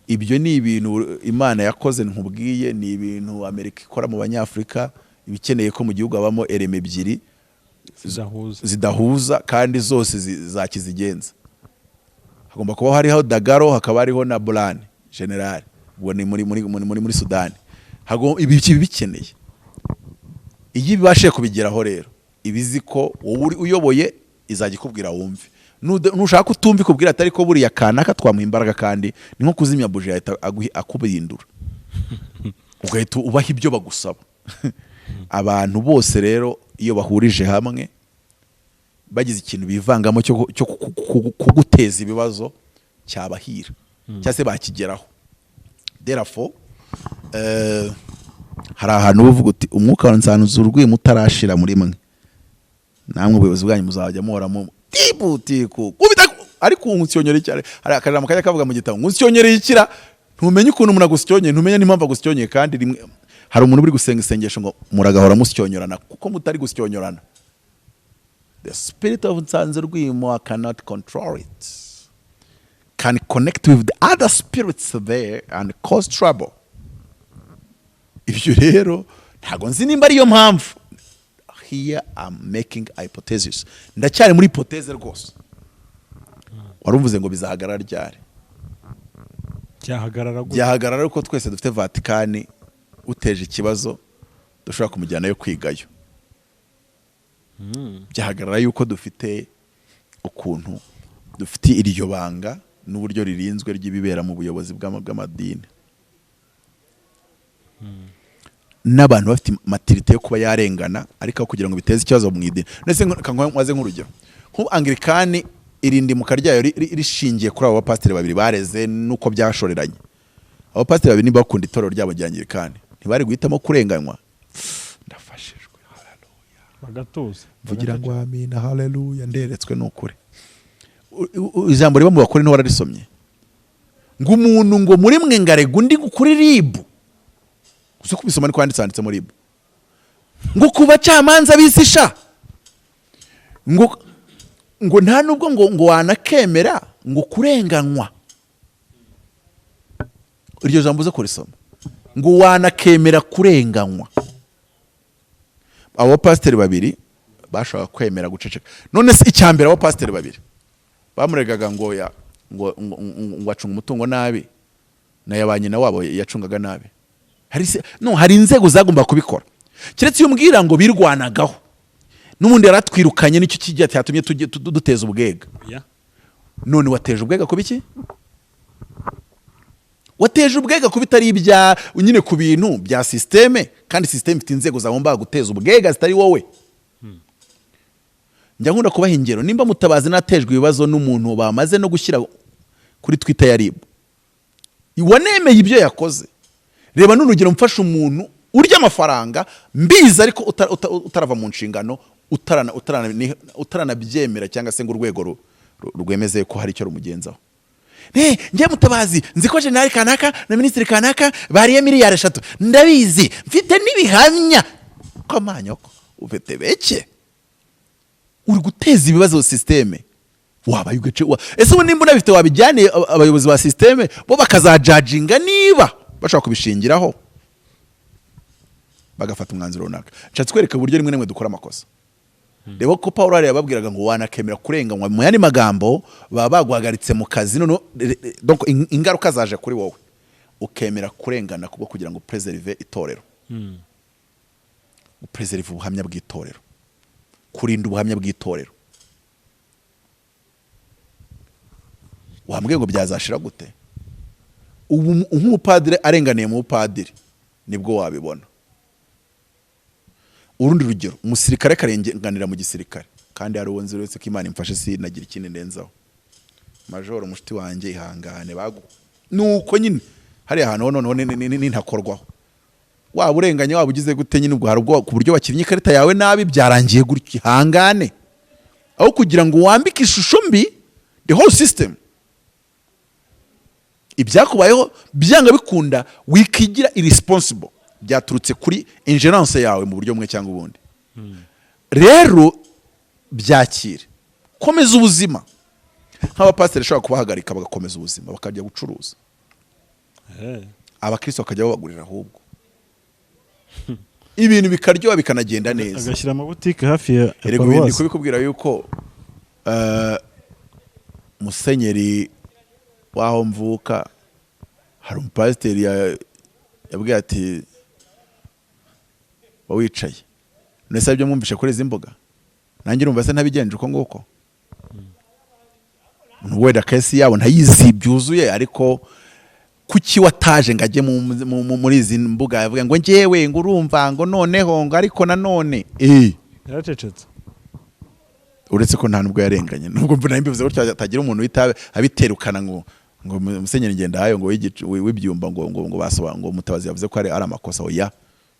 Ibyo ni ibintu Imana yakoze nkubwiye, ni ibintu Amerika ikora mu Banyafurika, ibikeneye ko mu gihugu habamo ereme ebyiri. Zidahuza. Zidahuza kandi zose za kizigenza. Hagomba kuba hariho Dagalo, hakaba hariho na Burhan general, ubwo ni muri Sudani. Ibi bikeneye, iyo ibashije kubigeraho rero, ibizi ko wowe uri uyoboye, izajya ikubwira wumve. Nushaka utumva, ikubwira atari ko buriya kanaka twamuha imbaraga, kandi ni nko kuzimya buji, yahita akubindura, ugahita ubaha ibyo bagusaba. Abantu bose rero iyo bahurije hamwe, bagize ikintu bivangamo cyo kuguteza ibibazo, cyabahira cyangwa se bakigeraho. Therefore, hari ahantu uba uvuga uti: "Umwuka wa nsanzura urwimo utarashira muri mwe, namwe ubuyobozi bwanyu muzajya muhora mu tibutiku kubita." Ariko nkusyonyora cyane, hari akajambo kajya kavuga mu gitabo ngo nkusyonyereye ikira. Ntumenye ukuntu umuntu agusyonyeye, ntumenye n'impamvu agusyonyeye. Kandi rimwe hari umuntu uri gusenga isengesho ngo muragahora musyonyorana, kuko mutari gusyonyorana, the spirit of Nsanzurwimo cannot control it, can connect with the other spirits there and cause trouble. Ibyo rero ntabwo nzi nimba ariyo mpamvu. Here I'm making a hypothesis, ndacyari muri hypothèse rwose. Wari umvuze ngo bizahagarara ryari? Cyahagarara gute? Byahagarara ariko twese dufite Vatikani. Uteje ikibazo dushobora kumujyanayo kwigayo. Byahagarara yuko dufite ukuntu dufite iryo banga n'uburyo ririnzwe ry'ibibera mu buyobozi bw'amadini, n'abantu bafite maturité yo kuba yarengana, ariko aho kugira ngo biteze ikibazo mu idini. Ndetse nkaze nk'urugero, nk'ubu Anglikani, irindimuka ryayo rishingiye kuri abo bapasiteri babiri bareze n'uko byashoreranye. Abo bapasiteri babiri niba bakunda itorero ryabo rya Anglikani, ntibari guhitamo kurenganywa? Ndafashijwe, haleluya. Bagatuza. Mvugira ngo amina, haleluya. Nderetswe, ni ukuri. Ijambo riba mu Bakuru wararisomye, ngo umuntu ngo muri mwe ngarega undi kuri RIB. Gusa kubisoma niko handitse, handitse muri RIB, ngo ku bacamanza b'isi sha, ngo nta nubwo ngo wanakemera ngo kurenganywa. Iryo jambo uze kurisoma, ngo wanakemera kurenganywa. Abo bapasiteri babiri bashobora kwemera guceceka. None se icya mbere, abo bapasiteri babiri bamuregaga ngo ya ngo acunga umutungo nabi, na ya ba nyina wabo yacungaga nabi. Hari no hari inzego zagomba kubikora, keretse iyo umbwira ngo birwanagaho n'ubundi yaratwirukanye, nicyo kijya cyatumye duteza ubwega. None wateje ubwega ku biki? Wateje ubwega ku bitari ibya nyine, ku bintu bya système, kandi système ifite inzego zagomba guteza ubwega zitari wowe. Njya nkunda kubaha ingero: nimba Mutabazi natejwe ibibazo n'umuntu bamaze no gushyira kuri Twitter ya RIB, wanemeye ibyo yakoze, reba n'urugero, mfasha umuntu urya amafaranga mbizi, ariko utarava mu nshingano, utaranabyemera cyangwa se ngo urwego rwemeze ko hari icyo rumugenzaho. Njye Mutabazi nzi ko generali kanaka na minisitiri kanaka bariye miliyari 3, ndabizi, mfite n'ibihamya. Komanyoko, ufite beke, uri guteza ibibazo système. Wabaye ugace ese ubu nimba unabifite, wabijyaniye abayobozi ba système, bo bakazajajinga niba bashobora kubishingiraho bagafata umwanzuro runaka. Nshatse kwereka uburyo rimwe na rimwe dukora amakosa. Reba ko Paul hariya yababwiraga ngo wanakemera kurenganywa. Mu yandi magambo, baba baguhagaritse mu kazi, noneho donc ingaruka zaje kuri wowe, ukemera kurengana kubwo kugira ngo préserve itorero, upreserve ubuhamya bw'itorero, kurinda ubuhamya bw'itorero. Wambwiye ngo byazashira gute? Ubu nk'umupadiri arenganiye mu bupadiri, nibwo wabibona. Urundi rugero, umusirikare akarenganira mu gisirikare. Kandi hari uwo nzi, uretse ko Imana imfashe sinagira ikindi ndenzaho. Majoro mushuti wanjye, ihangane, bagu nuko nyine hariya hantu ho noneho nintakorwaho. Waba urenganye, waba ugize gute nyine, ubwo hari ubwo ku buryo wakinnye ikarita yawe nabi, byarangiye gutyo, ihangane, aho kugira ngo wambike ishusho mbi the whole system. Ibyakubayeho byanga bikunda, wikigira irresponsible, byaturutse kuri ingerence yawe mu buryo bumwe cyangwa ubundi. Rero byakire, komeza ubuzima. Nk'abapasiteri ushobora kubahagarika bagakomeza ubuzima, bakajya gucuruza, abakristo bakajya babagurira ahubwo. Ibintu bikaryoha, bikanagenda neza. Agashyira amabutike hafi ya Erega ubu ndi paruwasi. kubikubwira yuko musenyeri w'aho mvuka, hari umupasiteri yabwiye ati: "Wicaye none se ibyo mwumvishe kuri izi mbuga, nanjye urumva se ntabigenje uko nguko?" Wenda case yabo ntayizi byuzuye, ariko kuki wataje ngo ajye muri izi mbuga yavuga ngo njyewe ngo urumva ngo noneho ngo ariko nanone Yaracecetse. Uretse ko nta nubwo yarenganye, nubwo mbona mbivuze gutyo hatagira umuntu uhita abiterukana ngo Musenyeri Ngendahayo ngo w'ibyumba ngo basoba ngo Mutabazi yavuze ko ari amakosa. Oya,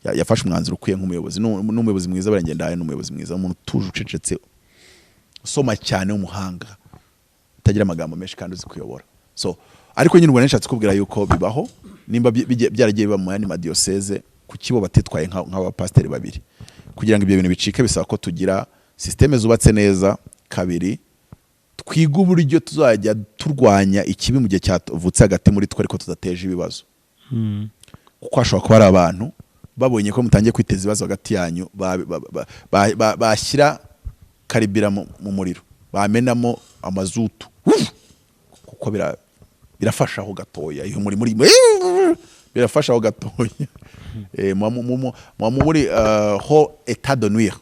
yafashe umwanzuro ukwiye nk'umuyobozi. N'umuyobozi mwiza buriya. Ngendahayo ni umuyobozi mwiza, umuntu utuje, ucecetse, usoma cyane, w'umuhanga, utagira amagambo menshi kandi uzi kuyobora. So ariko nyine ubwo nashatse kubwira yuko bibaho, nimba byaragiye biba mu yandi madiyoseze, kuki bo batitwaye nk'abapasiteri babiri? Kugira ngo ibyo bintu bicike bisaba ko tugira système zubatse neza. Kabiri, twiga uburyo tuzajya turwanya ikibi mu gihe cyavutse hagati muri twe, ariko tudateje ibibazo, kuko hashobora kuba hari abantu babonye ko mutangiye kwiteza ibibazo hagati yanyu, bashyira karibira mu muriro, bamenamo amazutu. Uf! Kuko birafasha aho gatoya. Iyo muri birafasha aho gatoya. Muba muri hors état de nuire,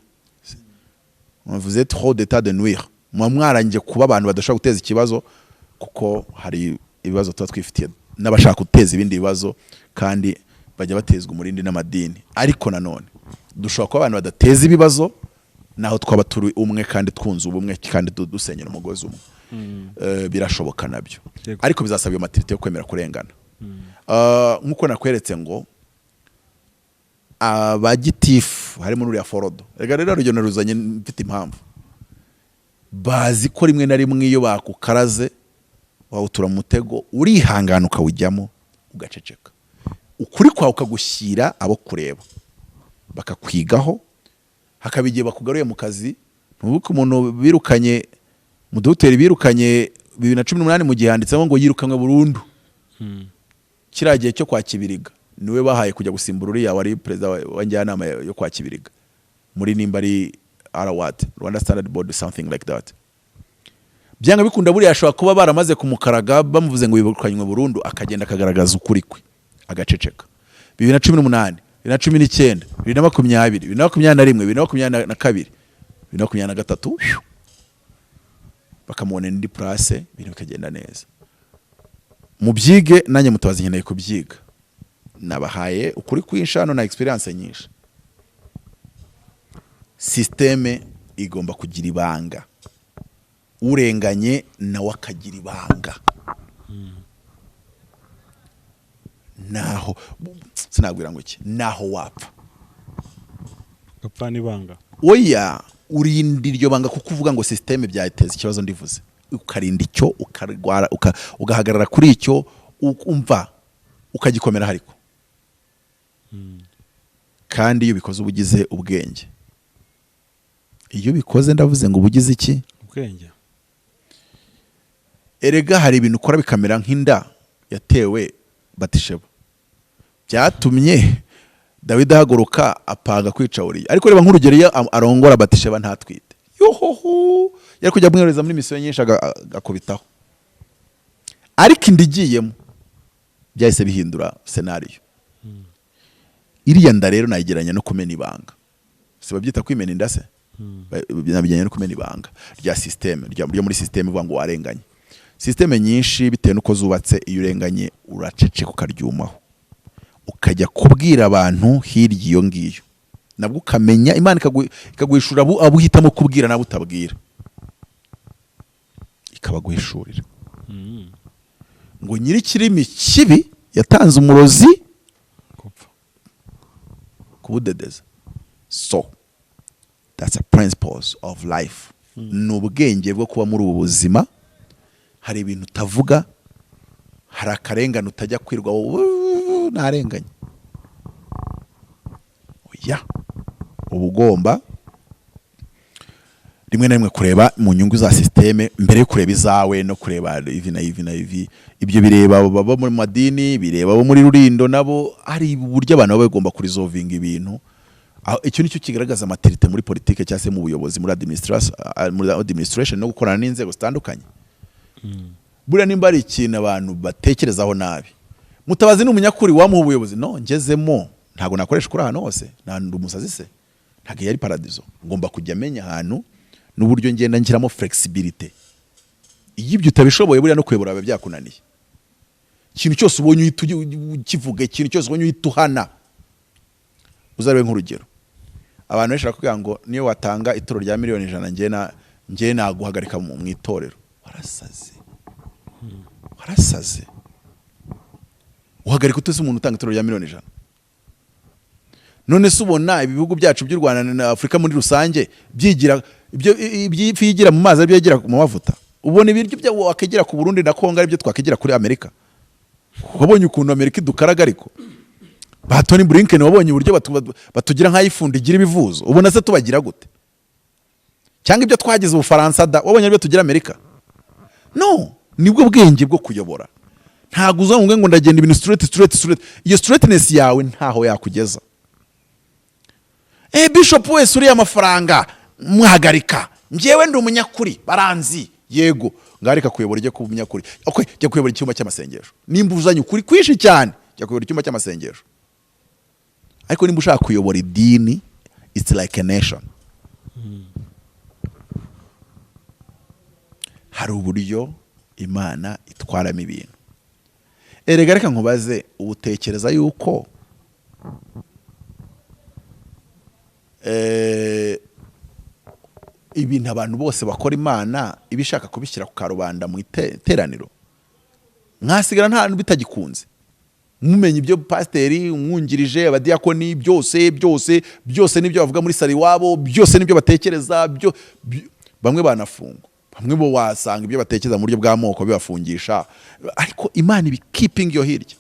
vous êtes hors d'état de nuire, muba mwarangije kuba abantu badashobora guteza ikibazo, kuko hari ibibazo tuba twifitiye n'abashaka guteza ibindi bibazo, kandi bajya batezwa umurindi n'amadini. Ariko nanone dushobora kuba abantu badateza ibibazo naho twaba turi umwe kandi twunze ubumwe kandi dusenyera umugozi umwe. Birashoboka nabyo. Ariko bizasaba iyo maturité yo kwemera kurengana. Nk'uko nakweretse ngo abagitifu harimo n'uriya Forodo, reka rero urugendo ruzanye mfite impamvu, bazi ko rimwe na rimwe iyo bakukaraze wawutura mu mutego, urihangana ukawujyamo, ugaceceka, ukuri kwawe ukagushyira abo kureba bakakwigaho, hakaba igihe bakugaruye mu kazi. Ntubuke umuntu birukanye, mudogiteri birukanye 2018, mu gihe handitsemo ngo yirukanywe burundu, kiriya gihe cyo kwa Kibiriga, niwe bahaye kujya gusimbura uriya wari perezida wa njyanama yo kwa Kibiriga muri nimba ari RWAT, Rwanda Standard Board, something like that. Byanga bikunda buriya ashobora kuba baramaze kumukaraga, bamuvuze ngo yirukanywe burundu, akagenda akagaragaza ukuri kwe, agaceceka. 2018, 2019, 2020, 2021, 2022, 2023, phew, bakamubonera indi place, ibintu bikagenda neza. Mubyige, nanjye Mutabazi nkeneye kubyiga. Nabahaye ukuri kwinshi hano na experience nyinshi. Système igomba kugira ibanga, urenganye nawe akagira ibanga. Naho sinabwira ngo iki, naho wapfa. Gapfa n'ibanga. Oya, urinda iryo banga, kuko uvuga ngo système byateza ikibazo ndivuze, ukarinda icyo, ukarwara, ugahagarara kuri icyo, ukumva ukagikomera. Ariko kandi iyo ubikoze uba ugize ubwenge. Iyo ubikoze, ndavuze ngo uba ugize iki? Ubwenge. Erega hari ibintu ukora bikamera nk'inda yatewe Batisheba, byatumye Dawidi ahaguruka apanga kwica Uriya. Ariko reba nk'urugero, iyo arongora Batisheba ntatwite, yohoho, yari kujya amwohereza muri misiyo nyinshi, agakubitaho. Ariko inda igiyemo byahise bihindura scénario. Iriya nda rero nayigereranya no kumena ibanga. Si babyita kwimena inda se? Nabijyanye no kumena ibanga rya système, ryo muri système ivuga ngo warenganye. Système nyinshi, bitewe n'uko zubatse, iyo urenganye uraceceka, ukaryumaho, ukajya kubwira abantu hirya iyo ngiyo, nabwo ukamenya Imana ikaguhishurira abo uhitamo kubwira n'abo utabwira, ikabaguhishurira. Ngo nyir'ikirimi kibi yatanze umurozi gupfa. Kubudedeza. So that's a principles of life, ni ubwenge bwo kuba muri ubu buzima. Hari ibintu utavuga, hari akarengane utajya kwirwa wowe ntarenganye. Oya, uba ugomba rimwe na rimwe kureba mu nyungu za système mbere yo kureba izawe no kureba ivi na ivi na ivi. Ibyo bireba abo baba mu madini, bireba abo muri Rurindo nabo. Hari uburyo abantu baba bagomba kuresolvinga ibintu. Aho icyo nicyo kigaragaza maturité muri politike cyangwa se mu buyobozi, muri administration no gukorana n'inzego zitandukanye. Buriya nimba ari ikintu abantu batekerezaho nabi, Mutabazi ni umunyakuri, wamuha ubuyobozi. No ngezemo ntabwo nakoresha ukuri ahantu hose, nta ndi umusazi se? Ntabwo yari paradizo. Ngomba kujya amenya ahantu n'uburyo ngenda nshyiramo flexibility. Iyo ibyo utabishoboye, buriya no kuyobora biba byakunaniye. Ikintu cyose ubonye uhita ukivuga, ikintu cyose ubonye uhita uhana. Uzarebe nk'urugero, abantu benshi barakubwira ngo niyo watanga ituro rya miliyoni 100, njye naguhagarika mu itorero. Warasaze, warasaze. Uhagarika ute se umuntu utanga ituro rya miliyoni 100? None se ubona ibi bihugu byacu by'u Rwanda na Afurika muri rusange byigira ibyo iby'ifi yigira mu mazi aribyo yigira mu mavuta? Ubona ibiryo byo wakigira ku Burundi na Kongo aribyo twakigira kuri Amerika? Wabonye ukuntu Amerika idukaraga? Ariko ba Tony Blinken, wabonye uburyo batugira nk'ayifundo igira ibivuzo? Ubona se tubagira gute? Cyangwa ibyo twagize Ubufaransa da, wabonye aribyo tugira Amerika? No nibwo bwenge bwo kuyobora. Ntabwo uzavuga ngo ndagenda ibintu straight, straight, straight. Iyo straightness yawe ntaho yakugeza. Bishop wese uriya amafaranga muhagarika, njyewe ndi umunyakuri, baranzi. Yego, ngareka kuyobora, ujye kuba umunyakuri. Okay, jya kuyobora icyumba cy'amasengesho. Nimba uzanye ukuri kwinshi cyane, jya kuyobora icyumba cy'amasengesho. Ariko nimba ushaka kuyobora idini, it's like a nation, hari uburyo Imana itwaramo ibintu. Erega reka nkubaze, utekereza yuko ibintu abantu bose bakora Imana iba ishaka kubishyira ku karubanda mu iteraniro, mwasigara nta bitagikunze mumenya ibyo pasiteri, umwungirije, abadiyakoni, byose byose byose, n'ibyo bavuga muri sari iwabo byose, n'ibyo batekereza byo, bamwe banafungwa, bamwe bo wasanga ibyo batekereza mu buryo bw'amoko bibafungisha, ariko Imana ibi keeping yo hirya,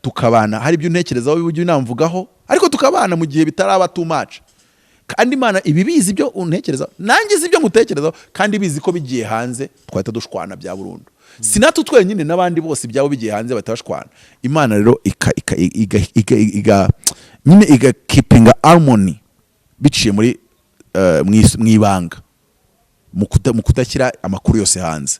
tukabana. Hari ibyo untekerezaho, ujya unamvugaho, ariko tukabana mu gihe bitaraba too much. Kandi Imana iba ibizi ibyo untekerezaho, nanjye izi ibyo ngutekerezaho, kandi ibizi ko bigiye hanze twahita dushwana bya burundu. Si natwe twenyine, n'abandi bose ibyabo bigiye hanze bahita bashwana. Imana rero ika ika iga iga iga nyine igakeepinga harmony biciye muri mu ibanga, mu kudashyira amakuru yose hanze.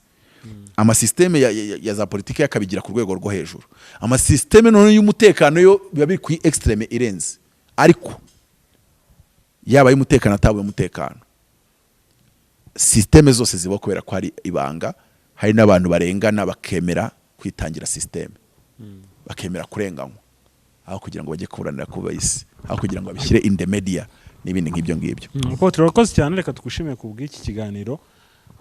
Amasisiteme ya za politiki yakabigira ku rwego rwo hejuru, amasisiteme none y'umutekano yo biba biri ku extreme irenze. Ariko yaba ay'umutekano, ataba ay'umutekano, sisiteme zose ziba kubera ko hari ibanga. Hari n'abantu barengana bakemera kwitangira sisiteme, bakemera kurenganywa aho kugira ngo bajye kuburanira ku isi, aho kugira ngo babishyire in the media n'ibindi nk'ibyo ngibyo. Apotre, urakoze cyane. Reka tugushimiye ku bw'iki kiganiro.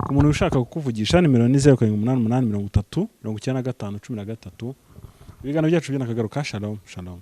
Ku muntu ushaka kukuvugisha, nimero ni 0788 30 95 13. Ibiganiro byacu by'akagaruka. Shalom, shalom.